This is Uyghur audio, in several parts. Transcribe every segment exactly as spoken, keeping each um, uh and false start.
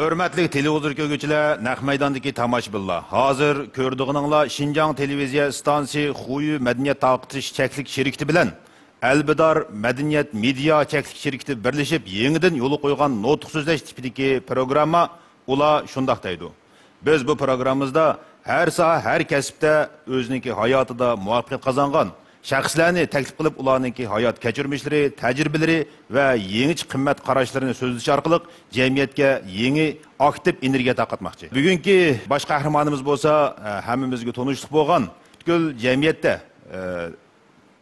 ھۆرمەتلىك تېلېۋىزور كۆرگۈچىلەر، نەق مەيداندىكى تاماشىبىنلار! ھازىر كۆرىدىغىنىڭلار شىنجاڭ تېلېۋىزىيە ئىستانسىسى خۇيۈ مەدەنىيەت تارقىتىش چەكلىك شىركىتى بىلەن ئەلبىدار مەدەنىيەت مېدىيا چەكلىك شىركىتى بىرلىشىپ يېڭىدىن يولغا قويغان نۇتۇق سۆزلەش تىپىدىكى پروگرامما. ئۇلار شۇنداق دەيدۇ: بىز بۇ پروگراممىمىزدا ھەر ساھە، ھەر كەسىپتە ئۆزىنىڭكى ھاياتىدا مۇۋەپپەقىيەت قازانغان شەخسلەرنى تەكلىپ قىلىپ، ئۇلارنىڭكى ھايات كەچۈرمىشلىرى، تەجرىبىلىرى ۋە يېڭىچە قىممەت قاراشلىرىنى سۆزلىشى ئارقىلىق جەمئىيەتكە يېڭى ئاكتىپ ئېنېرگىيە تارقاتماقچى. بۈگۈنكى باش قەھرىمانىمىز بولسا، ھەممىمىزگە تونۇشلۇق بولغان، پۈتكۈل جەمئىيەتتە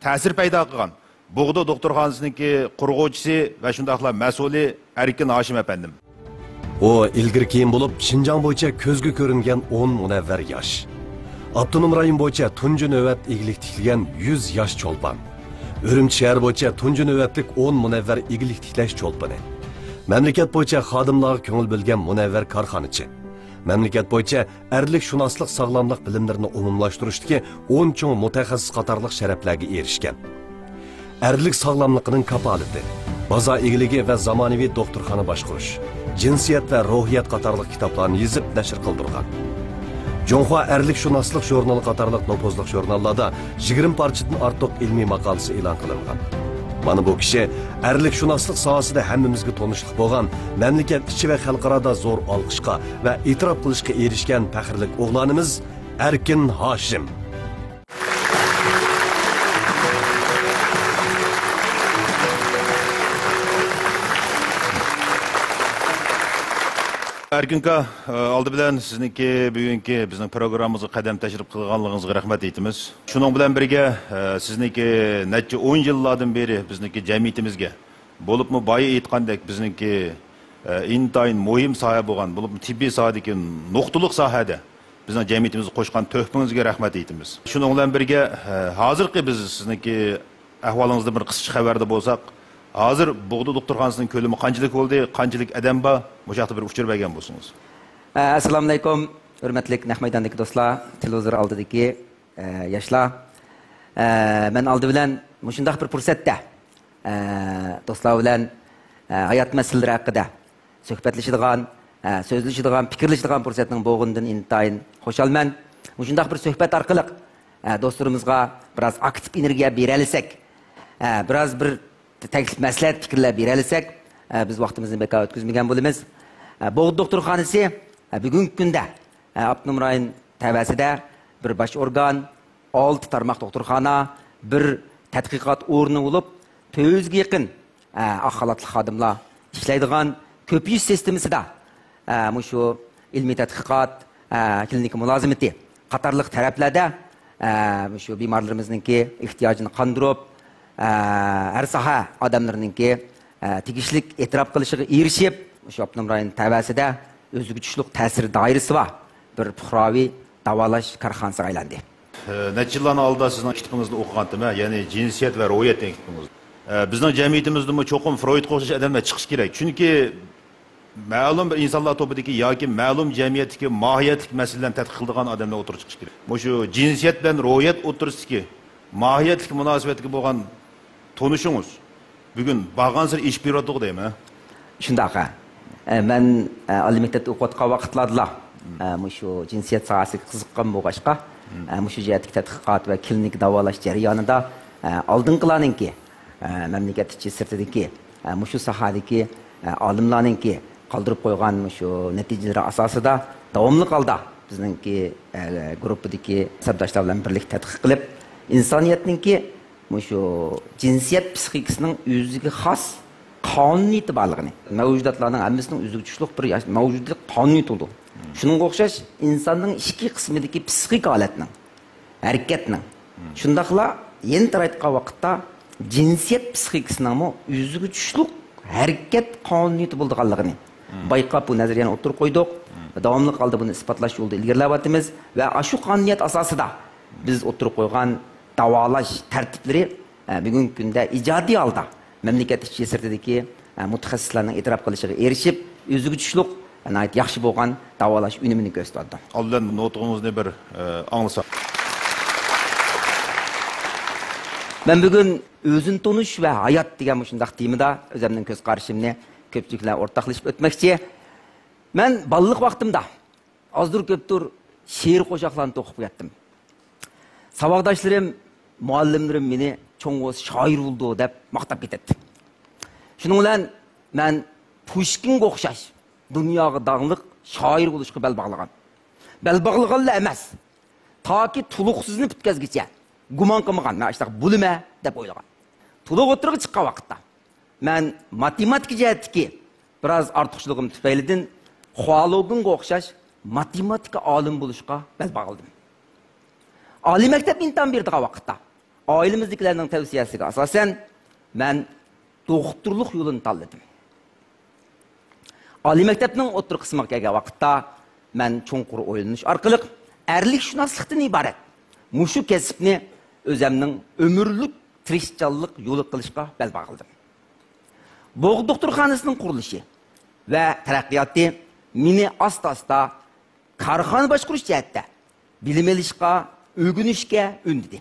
تەسىر پەيدا قىلغان بوغدا دوختۇرخانىسىنىڭكى قۇرغۇچىسى ۋە شۇنداقلا مەسئۇلى ئەركىن ھاشىم ئەپەندىم. ئۇ ئىلگىرى كېيىن بولۇپ شىنجاڭ بويىچە كۆزگە كۆرۈنگەن ئون مۇنەۋۋەر ياش. ئاپتونوم رايون بويىچە تۇنجى نۆۋەت ئىگىلىك تىكلىگەن يۈز ياش چولپان. ئۈرۈمچى شەھەر بويىچە تۇنجى نۆۋەتلىك ئون مۇنەۋۋەر ئىگىلىك تىكلەش چولپىنى. مەملىكەت بويىچە خادىملارغا كۆڭۈل بۆلگەن مۇنەۋۋەر كارخانىچى. مەملىكەت بويىچە ئەرلىك شۇناسلىق ساغلاملىق بىلىملىرىنى ئومۇملاشتۇرۇشتىكى ئون چوڭ مۇتەخەسسىس قاتارلىق شەرەپلەرگە ئېرىشكەن. ئەرلىك ساغلاملىقىنىڭ كاپالىتى، بازار ئىگىلىكى ۋە زامانىۋى دوختۇرخانا باشقۇرۇش، جىنسىيەت ۋە روھىيەت قاتارلىق كىتابلارنى يېزىپ نەشر قىلدۇرغان. جۇڭخۇا ئەرلىك شۇناسلىق ژۇرنىلى قاتارلىق نوپۇزلۇق ژۇرناللاردا يىگىرمە پارچىدىن ئارتۇق ئىلمىي ماقالىسى ئېلان قىلىنغان. مانا بۇ كىشى ئەرلىك شۇناسلىق ساھەسىدە ھەممىمىزگە تونۇشلۇق بولغان، مەملىكەت ئىچى ۋە خەلقئارادا زور ئالقىشقا ۋە ئېتىراپ قىلىشقا ئېرىشكەن پەخىرلىك ئوغلانىمىز ئەركىن ھاشىم. ئەركىن ئاكا، ئالدى بىلەن سىزنىڭكى بۈگۈنكى بىزنىڭ پروگراممىمىزغا قەدەم تەشرىپ قىلغانلىقىڭىزغا رەھمەت ئېيتىمىز. شۇنىڭ بىلەن بىرگە، سىزنىڭكى نەچچە ئون يىللاردىن بېرى بىزنىڭكى جەمئىيىتىمىزگە، بولۇپمۇ بايا ئېيتقاندەك بىزنىڭكى، ئىنتايىن مۇھىم ساھە بولغان، بولۇپمۇ تېببىي ساھەدىكى نۇقتىلىق ساھەدە بىزنىڭ جەمئىيىتىمىزگە قوشقان تۆھپىڭىزگە رەھمەت ئېيتىمىز. شۇنىڭ بىلەن بىرگە، ھازىرقى بىز سىزنىڭكى ئەھۋالىڭىزدىن بىر قىسقىچە خەۋەردار بولساق، ھازىر بوغدا دوختۇرخانىسىنىڭ كۆلىمى قانچىلىك بولدى، قانچىلىك ئادەم بار، مۇشۇ ھەقتە بىر ئۇچۇر بەرگەن بولسىڭىز. ئە، ئەسسالامۇئەلەيكۇم، ھۆرمەتلىك نەق مەيداندىكى دوستلار، تېلېۋىزور ئالدىدىكى، ئە، ياشلار. ئە، مەن ئالدى بىلەن مۇشۇنداق بىر پۇرسەتتە، ئە، دوستلار بىلەن، ئە، ھايات مەسىلىلىرى ھەققىدە سۆھبەتلىشىدىغان، ئە، سۆزلىشىدىغان، پىكىرلىشىدىغان پۇرسەتنىڭ بولغىنىدىن ئىنتايىن خۇشالمەن. مۇشۇنداق بىر سۆھبەت ئارقىلىق، ئە، دوستلىرىمىزغا بىراز ئاكتىپ ئېنېرگىيە بېرەلىسەك، ئە، بىراز بىر تەكلىپ، مەسلىھەت، پىكىرلەر بېرەلىسەك، ئە، بىز ۋاقتىمىزنى بىكار ئۆتكۈزمىگەن بولىمىز. ئە، بوغدا دوختۇرخانىسى، ئە، بۈگۈنكى كۈندە، ئە، ئاپتونوم رايون تەۋەسىدە بىر باش ئورگان، ئالتە تارماق دوختۇرخانا، بىر تەتقىقات ئورنى بولۇپ، تۆت يۈزگە يېقىن ئە، ئاق خالاتلىق خادىملار ئىشلەيدىغان كۆپىيىش سىستېمىسىدا، ئە، مۇشۇ ئىلمىي تەتقىقات، ئە، كلىنىكا مۇلازىمىتى قاتارلىق تەرەپلەردە، ئە، مۇشۇ بىمارلىرىمىزنىڭكى ئېھتىياجىنى قاندۇرۇپ، ئە، ھەر ساھە ئادەملىرىنىڭكى، ئە، تېگىشلىك ئېتىراپ قىلىشىغا ئېرىشىپ، مۇشۇ ئاپتونوم رايون تەۋەسىدە ئۆزىگە تۇتۇشلۇق تەسىر دائىرىسى بار بىر پۇقراۋى داۋالاش كارخانىسىغا ئايلاندى. ئە، نەچچە يىللارنىڭ ئالدىدا سىزنىڭ كىتابىڭىزنى ئوقۇغانتىم، ھە، يەنى جىنسىيەت ۋە روھىيەت دېگەن كىتابىڭىزنى. ئە، بىزنىڭ جەمئىيىتىمىزدىمۇ چوقۇم فرويدقا ئوخشاش ئادەملەر چىقىشى كېرەك. چۈنكى مەلۇم بىر ئىنسانلار توپىدىكى ياكى مەلۇم جەمئىيەتتىكى ماھىيەتلىك مەسىلىلەرنى تەتقىق قىلىدىغان ئادەملەر ئوتتۇرىغا چىقىشى كېرەك. مۇشۇ جىنسىيەت بىلەن روھىيەت ئوتتۇرىسىدىكى ماھىيەتلىك مۇناسىۋەتكە بولغان تونۇشىڭىز بۈگۈن بارغانسېرى ئېشىپ بېرىۋاتىدىغۇ دەيمەن. شۇنداق، ھە. ئە، مەن، ئە، ئالىي مەكتەپتە ئوقۇۋاتقان ۋاقىتلاردىلا، ئە، مۇشۇ جىنسىيەت ساھەسىگە قىزىققان بولغاچقا، ئە، مۇشۇ جەھەتتىكى تەتقىقات ۋە كلىنىك داۋالاش جەريانىدا، ئە، ئالدىنقىلارنىڭكى، ئە، مەملىكەت ئىچى سىرتىدىكى، ئە، مۇشۇ ساھەدىكى، ئە، ئالىملارنىڭكى قالدۇرۇپ قويغان مۇشۇ نەتىجىلىرى ئاساسىدا داۋاملىق ھالدا بىزنىڭكى، ئە، گۇرۇپپىدىكى سەپداشلار بىلەن بىرلىكتە تەتقىق قىلىپ، ئىنسانىيەتنىڭكى مۇشۇ جىنسىيەت پسىخىكىسىنىڭ ئۆزىگە خاس قانۇنىيىتى بارلىقىنى، مەۋجۇداتلارنىڭ ھەممىسىنىڭ ئۆزىگە تۇتۇشلۇق بىر ياش-، مەۋجۇدىيەت قانۇنىيىتى بولىدۇ. شۇنىڭغا ئوخشاش ئىنساننىڭ ئىچكى قىسمىدىكى پسىخىكا ھالەتنىڭ، ھەرىكەتنىڭ، شۇنداقلا يەنە تارايتقان ۋاقىتتا جىنسىيەت پسىخىكىسىنىڭمۇ ئۆزىگە تۇتۇشلۇق ھەرىكەت قانۇنىيىتى بولىدىغانلىقىنى بايقاپ، بۇ نەزەرىيەنى ئوتتۇرىغا قويدۇق. داۋاملىق ھالدا بۇنى ئىسپاتلاش يولىدا ئىلگىرىلەۋاتىمىز ۋە ئاشۇ قانۇنىيەت ئاساسىدا بىز ئوتتۇرىغا قويغان داۋالاش تەرتىپلىرى، ئە، بۈگۈنكى كۈندە ئىجادىي ھالدا مەملىكەت ئىچى سىرتىدىكى، ئە، مۇتەخەسسىسلەرنىڭ ئېتىراپ قىلىشىغا ئېرىشىپ، ئۆزىگە تۇتۇشلۇق، ناھايىتى ياخشى بولغان داۋالاش ئۈنۈمىنى كۆرسىتىۋاتىدۇ. ئالدى بىلەن نۇتقىڭىزنى بىر، ئە، ئاڭلىساق. مەن بۈگۈن ئۆزىنى تونۇش ۋە ھايات دېگەن مۇشۇنداق تېمىدا ئۆزۈمنىڭ كۆز قارىشىمنى كۆپچىلىك بىلەن ئورتاقلىشىپ ئۆتمەكچى. مەن بالىلىق ۋاقتىمدا ئازدۇر كۆپتۇر شېئىر قوشاقلارنى توقۇپ قوياتتىم. ساۋاقداشلىرىم، مۇئەللىملىرىم مېنى چوڭ بولسا شائىر بولىدۇ دەپ ماختاپ كېتەتتى. شۇنىڭ بىلەن مەن پۇشكىنغا ئوخشاش دۇنياغا داڭلىق شائىر بولۇشقا بەل باغلىغان. بەل باغلىغانلا ئەمەس، تاكى تولۇقسىزنى پۈتكەزگۈچە گۇمان قىلمىغان، مەن ئاشۇنداق بولىمەن دەپ ئويلىغان. تولۇق ئوتتۇرىغا چىققان ۋاقىتتا مەن ماتېماتىكا جەھەتتىكى بىراز ئارتۇقچىلىقىم تۈپەيلىدىن خۇالوگېنغا ئوخشاش ماتېماتىكا ئالىمى بولۇشقا بەل باغلىدىم. ئالىي مەكتەپكە ئىمتىھان بېرىدىغان ۋاقىتتا ئائىلىمىزدىكىلەرنىڭ تەۋسىيەسىگە ئاساسەن مەن دوختۇرلۇق يولىنى تاللىدىم. ئالىي مەكتەپنىڭ ئوتتۇرا قىسمىغا كەلگەن ۋاقىتتا مەن چوڭقۇر ئويلىنىش ئارقىلىق ئەرلىكشۇناسلىقتىن ئىبارەت مۇشۇ كەسىپنى ئۆزەمنىڭ ئۆمۈرلۈك تىرىشچانلىق يولى قىلىشقا بەل باغلىدىم. بوغدا دوختۇرخانىسىنىڭ قۇرۇلۇشى ۋە تەرەققىياتى مېنى ئاستا-ئاستا كارخانا باشقۇرۇش جەھەتتە بىلىم ئېلىشقا، ئۆگىنىشكە ئۈندىدى.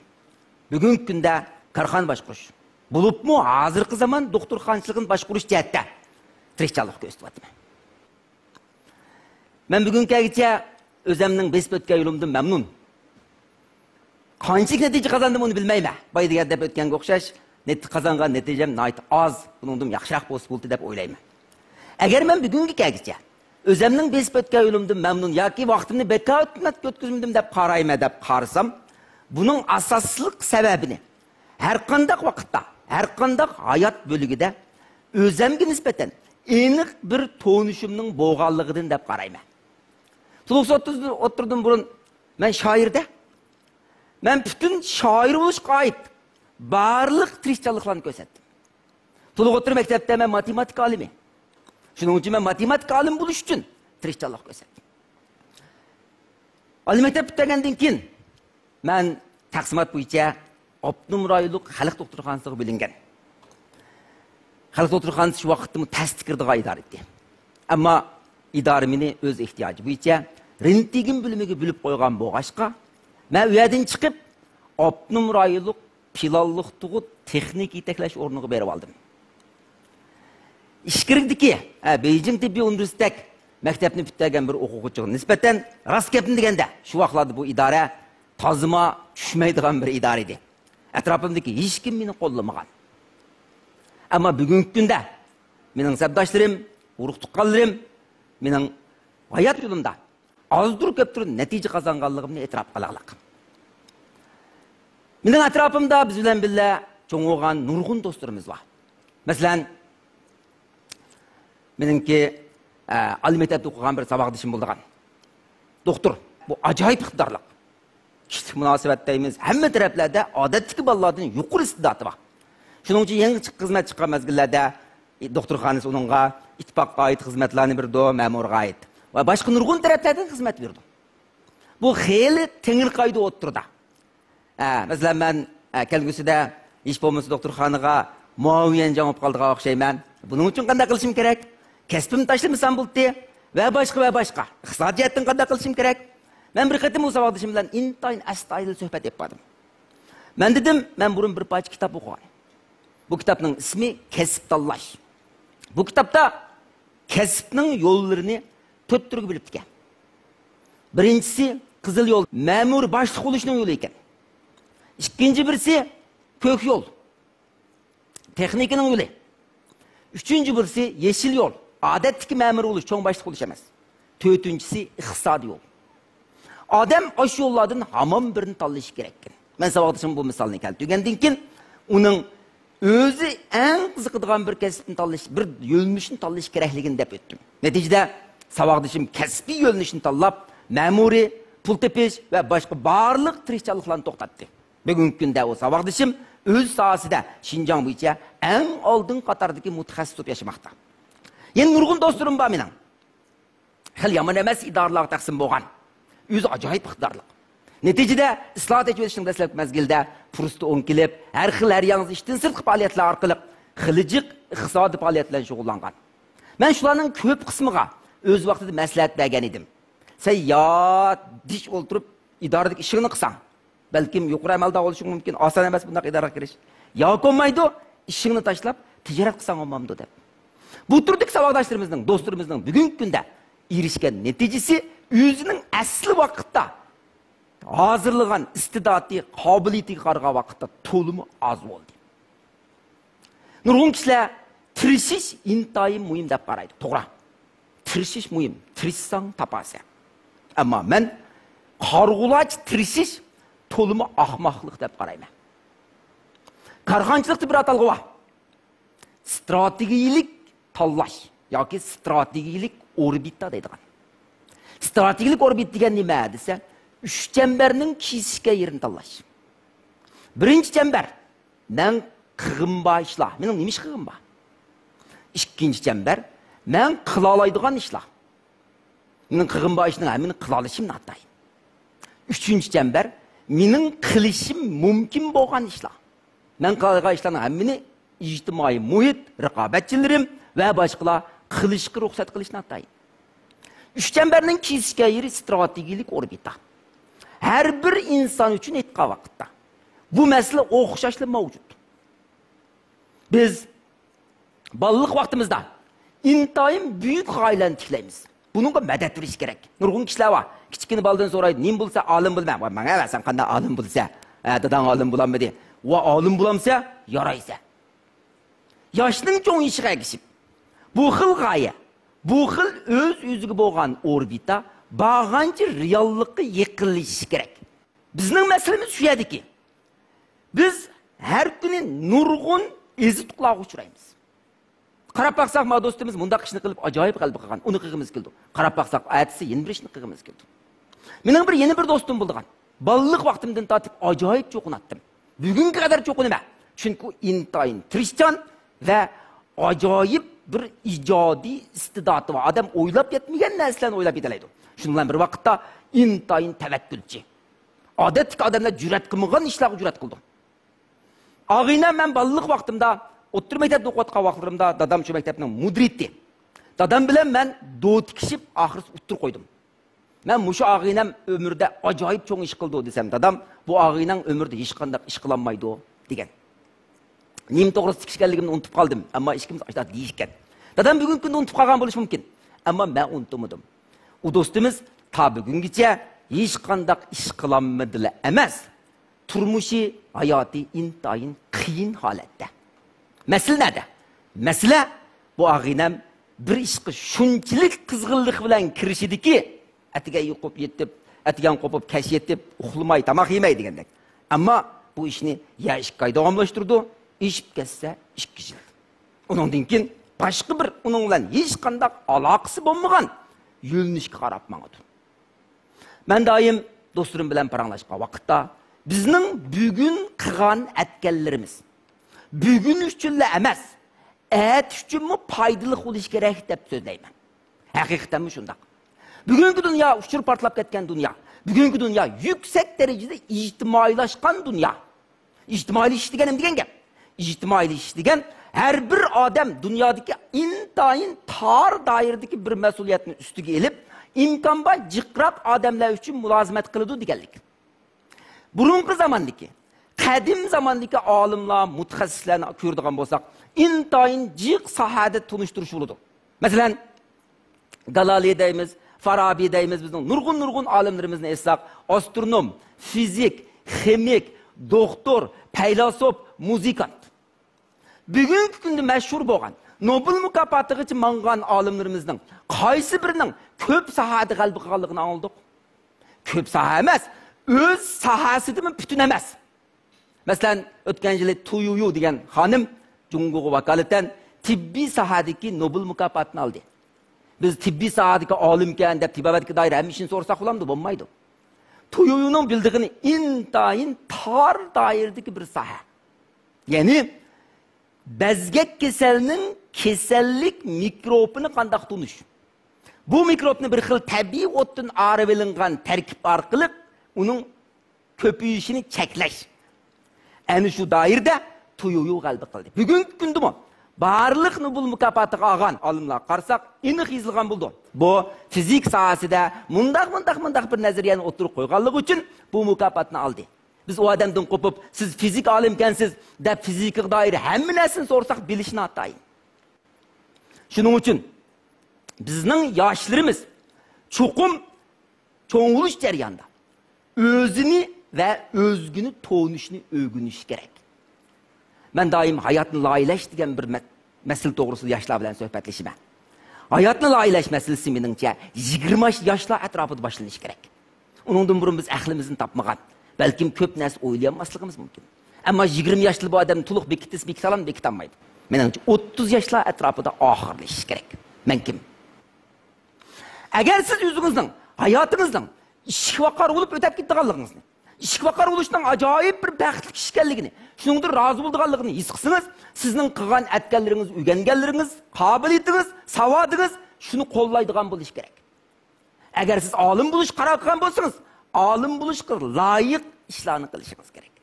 بۈگۈنكى كۈندە كارخانا باشقۇرۇش، بولۇپمۇ ھازىرقى زامان دوختۇرخانىچىلىقىنى باشقۇرۇش جەھەتتە تىرىشچانلىق كۆرسىتىۋاتىمەن. مەن بۈگۈنگىچە ئۆزەمنىڭ بېسىپ ئۆتكەن يولۇمدىن مەمنۇن. قانچىلىك نەتىجە قازاندىم، ئۇنى بىلمەيمەن. بايا دېگەن دەپ ئۆتكەنگە ئوخشاش، نەتىجە قازانغان نەتىجەم ناھايىتى ئاز، بۇنىڭدىن ياخشىراق بولسا بولدى دەپ ئويلايمەن. ئەگەر مەن بۈگۈنگىچە ئۆزەمنىڭ بېسىپ ئۆتكەن يولۇمدىن مەمنۇن ياكى ۋاقتىمنى بىكار ئۆتكۈزمىدىم دەپ قارايمەن دەپ قارىسام، بۇنىڭ ئاساسلىق سەۋەبىنى ھەرقانداق ۋاقىتتا، ھەرقانداق ھايات بۆلۈكىدە ئۆزەمگە نىسبەتەن ئېنىق بىر تونۇشۇمنىڭ بولغانلىقىدىن دەپ قارايمەن. تولۇقسىز ئوتتۇرىدىن بۇرۇن مەن شائىر-دە، مەن پۈتۈن شائىر بولۇشقا ئائىت بارلىق تىرىشچانلىقلارنى كۆرسەتتىم. تولۇق ئوتتۇرا مەكتەپتە مەن ماتېماتىكا ئالىمى. شۇنىڭ ئۈچۈن مەن ماتېماتىكا ئالىمى بولۇش ئۈچۈن تىرىشچانلىق كۆرسەتتىم. ئالىي مەكتەپ پۈتتۈرگەندىن كېيىن مەن تەقسىمات بويىچە ئاپتونوم رايونلۇق خەلق دوختۇرخانىسىغا بۆلۈنگەن. خەلق دوختۇرخانىسى شۇ ۋاقىتتىمۇ تەستە كىرىدىغان ئىدارە ئىدى. ئەمما ئىدارە مېنى ئۆز ئېھتىياجى بويىچە رېنتگېن بۆلۈمىگە بۆلۈپ قويغان بولغاچقا، مەن ئۇ يەردىن چىقىپ، ئاپتونوم رايونلۇق پىلانلىق تۇغۇت تېخنىكا يېتەكلەش ئورنىغا بېرىپ ئالدىم. ئىچكىرىدىكى، ھە، بېيجىڭ تېببىي ئۇنىۋېرسىتېتىدەك مەكتەپنى پۈتتۈرگەن بىر ئوقۇغۇچىغا نىسبەتەن، راست گەپنى دېگەندە، شۇ ۋاقىتلاردا بۇ ئىدارە تازىما چۈشمەيدىغان بىر ئىدارە ئىدى. ئەتراپىمدىكى ھېچكىم مېنى قوللىمىغان. ئەمما بۈگۈنكى كۈندە مېنىڭ سەپداشلىرىم، ئۇرۇق-تۇغقانلىرىم مېنىڭ ھايات يولۇمدا ئازدۇر كۆپتۇر نەتىجە قازانغانلىقىمنى ئېتىراپ قىلالاق. مېنىڭ ئەتراپىمدا بىز بىلەن بىللە چوڭ بولغان نۇرغۇن دوستلىرىمىز بار. مەسىلەن، مېنىڭكى، ئە، ئالىي مەكتەپتە ئوقۇغان بىر ساۋاقدىشىم بولىدىغان دوختۇر. بۇ ئاجايىپ ئىقتىدارلىق. كىشىلىك مۇناسىۋەت دەيمىز، ھەممە تەرەپلەردە ئادەتتىكى بالىلاردىن يۇقىرى ئىستېداتى بار. شۇنىڭ ئۈچۈن يېڭى چىق-، خىزمەت چىققان مەزگىللەردە، ئى، دوختۇرخانىسى ئۇنىڭغا ئىتتىپاققا ئائىت خىزمەتلەرنى بېرىدۇ، مەمۇرغا ئائىت ۋە باشقا نۇرغۇن تەرەپلەردىن خىزمەت بېرىدۇ. بۇ خېلى تېڭىرقايدۇ ئوتتۇرىدا. ھە، مەسىلەن، مەن، ھە، كەلگۈسىدە ھېچ بولمىسا دوختۇرخانىغا مۇئاۋىن يەنجاڭ بولۇپ قالىدىغان ئوخشايمەن. بۇنىڭ ئۈچۈن قانداق قىلىشىم كېرەك؟ كەسپىمنى تاشلىمىسام بولدى ۋە باشقا ۋە باشقا. ئىقتىسادىي جەھەتتىن قانداق قىلىشىم كېرەك؟ مەن بىر قېتىم بۇ ساۋاقدىشىم بىلەن ئىنتايىن ئەستايىدىل سۆھبەت ئېلىپ باردىم. مەن دېدىم، مەن بۇرۇن بىر پارچە كىتاب ئوقۇغان. بۇ كىتابنىڭ ئىسمى كەسىپ تاللاش. بۇ كىتابتا كەسىپنىڭ يوللىرىنى تۆت تۈرگە بۆلۈپتىكەن. بىرىنچىسى قىزىل يول، مەمۇرىي باشلىق بولۇشنىڭ يولى ئىكەن. ئىككىنچى بىرسى كۆك يول، تېخنىكىنىڭ يولى. ئۈچىنچى بىرسى يېشىل يول، ئادەتتىكى مەمۇر بولۇش، چوڭ باشلىق بولۇش ئەمەس. تۆتىنچىسى ئىقتىسادىي يول. ئادەم ئاشۇ يوللاردىن ھامان بىرىنى تاللىشى كېرەككەن. مەن ساۋاقدىشىمغا بۇ مىسالنى كەلتۈرگەندىن كېيىن، ئۇنىڭ ئۆزى ئەڭ قىزىقىدىغان بىر كەسىپنى تاللىشى، بىر يۆنىلىشنى تاللىشى كېرەكلىكىنى دەپ ئۆتتۈم. نەتىجىدە، ساۋاقدىشىم كەسپىي يۆنىلىشنى تاللاپ، مەمۇرىي، پۇل تېپىش ۋە باشقا بارلىق تىرىشچانلىقلارنى توختاتتى. بۈگۈنكى كۈندە ئۇ ساۋاقدىشىم ئۆز ساھەسىدە شىنجاڭ بويىچە ئەڭ ئالدىنقى قاتاردىكى مۇتەخەسسىس بولۇپ ياشىماقتا. يەنە نۇرغۇن دوستلىرىم بار مېنىڭ. خېلى يامان ئەمەس ئىدارىلەرگە تەقسىم بولغان. ئۆزى ئاجايىپ ئىقتىدارلىق. نەتىجىدە، ئىسلاھات، ئېچىۋېتىشنىڭ دەسلەپكى مەزگىلىدە پۇرسىتى ئوڭ كېلىپ، ھەر خىل، ھەر ياڭزا ئىشتىن سىرتقى پائالىيەتلەر ئارقىلىق خېلى جىق ئىقتىسادىي پائالىيەت بىلەن شۇغۇللانغان. مەن شۇلارنىڭ كۆپ قىسمىغا ئۆز ۋاقتىدا مەسلىھەت بەرگەن ئىدىم. سەن يا دىچ ئولتۇرۇپ ئىدارىدىكى ئىشىڭنى قىلساڭ، بەلكىم يۇقىرى ئەمەلدار بولۇشۇڭ مۇمكىن، ئاسان ئەمەس بۇنداق ئىدارىگە كىرىش. ياكى بولمايدۇ، ئىشىڭنى تاشلاپ، تىجارەت قىلساڭ بولمامدۇ دەپ. بۇ تۈردىكى ساۋاقداشلىرىمىزنىڭ، دوستلىرىمىزنىڭ بۈگۈنكى كۈندە ئېرىشكەن نەتىجىسى ئۆزىنىڭ ئەسلى ۋاقىتتا ھازىرلىغان ئىستىداتى، قابىلىيىتىگە قارىغان ۋاقىتتا تولىمۇ ئاز بولدى. نۇرغۇن كىشىلەر تىرىشىش ئىنتايىن مۇھىم دەپ قارايدۇ. توغرا. تىرىشىش مۇھىم. تىرىشساڭ تاپارسەن. ئەمما مەن قارىغۇلارچە تىرىشىش تولىمۇ ئاخماقلىق دەپ قارايمەن. كارخانىچىلىقتا بىر ئاتالغۇ بار. ستراتېگىيىلىك تاللاش ياكى ستراتېگىيىلىك ئوربىتا دەيدىغان. ستراتېگىيىلىك ئوربىتا دېگەن نېمە دېسە، ئۈچ چەمبەرنىڭ كېسىشكەن يېرىنى تاللاش. بىرىنچى چەمبەر، مەن قىلغۇم بار ئىشلار. مېنىڭ نېمە ئىش قىلغۇم بار؟ ئىككىنچى چەمبەر، مەن قىلالايدىغان ئىشلار. مېنىڭ قىلغۇم بار ئىشنىڭ ھەممىنى قىلالىشىم ناتايىن. ئۈچىنچى چەمبەر، مېنىڭ قىلىشىم مۇمكىن بولغان ئىشلار. مەن قىلالايدىغان ئىشلارنىڭ ھەممىنى ئىجتىمائىي مۇھىت، رىقابەتچىلىرىم ۋە باشقىلار قىلىشقا رۇخسەت قىلىش ناتايىن. ئۈچ چەمبەرنىڭ كېسىشكەن يېرى ستراتېگىيىلىك ئوربىتا. ھەر بىر ئىنسان ئۈچۈن ئېيتقان ۋاقىتتا، بۇ مەسىلە ئوخشاشلا مەۋجۇت. بىز بالىلىق ۋاقتىمىزدا ئىنتايىن بۈيۈك غايىلەرنى تىكلەيمىز. بۇنىڭغا مەدەت بېرىش كېرەك. نۇرغۇن كىشىلەر بار. كىچىككىنە بالىدىن سورايدۇ، «نېمە بولسا ئالىم بولىمەن؟» «ۋاي، ماڭە، سەن قانداق ئالىم بولىسەن؟ ھە، داداڭ ئالىم بولالمىدى.» «ۋا، ئالىم بولامسەن؟ يارايسەن.» ياشنىڭ چوڭىيىشىغا ئەگىشىپ، بۇ خىل غايە، بۇ خىل ئۆز-ئۆزىگە بولغان ئوربىتا بارغانچە رېئاللىققا يېقىنلىشىشى كېرەك. بىزنىڭ مەسىلىمىز شۇ يەردىكى. بىز ھەر كۈنى نۇرغۇن ئېزىتۇقلارغا ئۇچرايمىز. قاراپ باقساق، ما دوستىمىز مۇنداق ئىشنى قىلىپ ئاجايىپ غەلىبە قىلغان، ئۇنى قىلغىمىز كېلىدۇ. قاراپ باقساق، ئەتىسى يەنە بىر ئىشنى قىلغىمىز كېلىدۇ. مېنىڭ بىر، يەنە بىر دوستۇم بولىدىغان. بالىلىق ۋاقتىمدىن تارتىپ ئاجايىپ چوقۇناتتىم. بۈگۈنگە قەدەر چوقۇنىمەن. چۈنكى ئۇ ئىنتايىن تىرىشچان ۋە ئاجايىپ بىر ئىجادىي ئىستىداتى بار. ئادەم ئويلاپ يەتمىگەن نەرسىلەرنى ئويلاپ يېتەلەيدۇ. شۇنىڭ بىلەن بىر ۋاقىتتا ئىنتايىن تەۋەككۈلچى. ئادەتتىكى ئادەملەر جۈرئەت قىلمىغان ئىشلارغا جۈرئەت قىلىدۇ. ئاغىنەم، مەن بالىلىق ۋاقتىمدا ئوتتۇرا مەكتەپتە ئوقۇۋاتقان ۋاقىتلىرىمدا دادام شۇ مەكتەپنىڭ مۇدىرى ئىدى. دادام بىلەن مەن دو تىكىشىپ، ئاخىرسى ئۇتتۇرۇپ قويدۇم. مەن مۇشۇ ئاغىنەم ئۆمرىدە ئاجايىپ چوڭ ئىش قىلدى دېسەم، دادام، بۇ ئاغىنەڭ ئۆمرىدە ھېچقانداق ئىش قىلالمايدۇ دېگەن. نېمە توغرىسىدا تىكىشكەنلىكىمنى ئۇنتۇپ قالدىم، ئەمما ئىككىمىز ئاشۇنداق دېيىشكەن. دادام بۈگۈنكى كۈندە ئۇنتۇپ قالغان بولۇشى مۇمكىن، ئەمما مەن ئۇنتۇمىدىم. ئۇ دوستىمىز تا بۈگۈنگىچە ھېچقانداق ئىش قىلالمىدىلا ئەمەس، تۇرمۇشى، ھاياتى ئىنتايىن قىيىن ھالەتتە. مەسىلە نەدە؟ مەسىلە، بۇ ئاغىنەم بىر ئىشقا شۇنچىلىك قىزغىنلىق بىلەن كىرىشىدىكى، ئەتىگەن يۇقۇپ يېتىپ، ئەتىگەن قوپۇپ، كەچ يېتىپ، ئۇخلىماي، تاماق يېمەي دېگەندەك. ئەمما بۇ ئىشنى يە ئىككى ئاي داۋاملاشتۇرىدۇ، ئېشىپ كەتسە ئىككى يىل. ئۇنىڭدىن كېيىن باشقا بىر ئۇنىڭ بىلەن ھېچقانداق ئالاقىسى بولمىغان يۆنىلىشكە قاراپ ماڭىدۇ. مەن دائىم دوستلىرىم بىلەن پاراڭلاشقان ۋاقىتتا، بىزنىڭ بۈگۈن قىلغان ئەتكەنلىرىمىز بۈگۈن ئۈچۈنلا ئەمەس، ئەتە ئۈچۈنمۇ پايدىلىق بولۇشى كېرەك دەپ سۆزلەيمەن. ھەقىقەتەنمۇ شۇنداق. بۈگۈنكى دۇنيا ئۇچۇر پارتلاپ كەتكەن دۇنيا. بۈگۈنكى دۇنيا يۈكسەك دەرىجىدە ئىجتىمائىيلاشقان دۇنيا. ئىجتىمائىيلىشىش دېگەن نېمە دېگەن گەپ؟ ئىجتىمائىيلىشىش دېگەن ھەر بىر ئادەم دۇنيادىكى ئىنتايىن تار دائىرىدىكى بىر مەسئۇلىيەتنى ئۈستىگە ئېلىپ، ئىمكان بار جىقراق ئادەملەر ئۈچۈن مۇلازىمەت قىلىدۇ دېگەنلىك. بۇرۇنقى زاماندىكى، قەدىم زاماندىكى ئالىملار، مۇتەخەسسىسلەرنى كۆرىدىغان بولساق، ئىنتايىن جىق ساھەدە تونۇشتۇرۇش بولىدۇ. مەسىلەن، گالالىي دەيمىز، فارابى دەيمىز، بىزنىڭ نۇرغۇن، نۇرغۇن ئالىملىرىمىزنى ئېيتساق، ئاسترونوم، فىزىك، خىمىك، دوختۇر، پەيلاسوپ، مۇزىكانت. بۈگۈنكى كۈندە مەشھۇر بولغان، نوبېل مۇكاپاتىغىچە ماڭغان ئالىملىرىمىزنىڭ قايسى بىرىنىڭ كۆپ ساھەدە غەلىبە قىلغانلىقىنى ئاڭلىدۇق؟ كۆپ ساھە ئەمەس، ئۆز ساھەسىدىمۇ پۈتۈن ئەمەس. مەسىلەن، ئۆتكەن يىلى تۇ يۇيۇ دېگەن خانىم جۇڭگوغا ۋاكالىتەن تېببىي ساھەدىكى نوبېل مۇكاپاتىنى ئالدى. بىز تېببىي ساھەدىكى ئالىمكەن دەپ، تېبابەتكە دائىر ھەممە ئىشنى سورىساق بولامدۇ؟ بولمايدۇ. تۇ يۇيۇنىڭ بىلىدىغىنى ئىنتايىن تار دائىرىدىكى بىر ساھە. يەنى بەزگەك كېسەلنىڭ كېسەللىك مىكروبىنى قانداق تونۇش؟ بۇ مىكروبنى بىر خىل تەبىئىي ئوتتىن ئايرىۋېلىنغان تەركىب ئارقىلىق ئۇنىڭ كۆپىيىشىنى چەكلەش. ئەنە شۇ دائىرىدە تۇ يۇيۇ غەلىبە قىلدى. بۈگۈنكى كۈندىمۇ بارلىق نوبېل مۇكاپاتىغا ئالغان ئالىملارغا قارىساق، ئېنىق يېزىلغان بولىدۇ. بۇ فىزىك ساھەسىدە مۇنداق، مۇنداق، مۇنداق بىر نەزەرىيەنى ئوتتۇرىغا قويغانلىقى ئۈچۈن بۇ مۇكاپاتنى ئالدى. بىز ئۇ ئادەمدىن قوپۇپ، «سىز فىزىك ئالىمكەنسىز» دەپ، فىزىكىغا دائىر ھەممە نەرسىنى سورىساق، بىلىشى ناتايىن. شۇنىڭ ئۈچۈن بىزنىڭ ياشلىرىمىز چوقۇم چوڭ بولۇش جەريانىدا ئۆزىنى ۋە ئۆزگىنى تونۇشنى ئۆگىنىشى كېرەك. مەن دائىم ھاياتنى لايىھەلەش دېگەن بىر مە-، مەسىلە توغرىسىدا ياشلار بىلەن سۆھبەتلىشىمەن. ھاياتنى لايىھەلەش مەسىلىسى، مېنىڭچە، يىگىرمە ياشلار ئەتراپىدا باشلىنىشى كېرەك. ئۇنىڭدىن بۇرۇن بىز ئەقلىمىزنى تاپمىغان، بەلكىم كۆپ نەرسە ئويلىيالماسلىقىمىز مۇمكىن. ئەمما يىگىرمە ياشلىق بۇ ئادەمنى تولۇق بېكىتىسە بېكىتالامدۇ؟ بېكىتالمايدۇ. مېنىڭچە، ئوتتۇز ياشلار ئەتراپىدا ئاخىرلىشىشى كېرەك. مەن كىم؟ ئەگەر سىز ئۆزىڭىزنىڭ ھاياتىڭىزنىڭ ئىشىك ۋاقار بولۇپ ئۆتەپ كېتىدىغانلىقىڭىزنى، ئىشىك ۋاقار بولۇشنىڭ ئاجايىپ بىر بەختلىك ئىش ئىكەنلىكىنى، شۇنىڭدىن رازى بولىدىغانلىقىنى ھېس قىلسىڭىز، سىزنىڭ قىلغان ئەتكەنلىرىڭىز، ئۆگەنگەنلىرىڭىز، قابىلىيىتىڭىز، ساۋادىڭىز شۇنى قوللايدىغان بولۇشى كېرەك. ئەگەر سىز ئالىم بولۇشقا قارار قىلغان بولسىڭىز، ئالىم بولۇشقا لايىق ئىشلارنى قىلىشىڭىز كېرەك.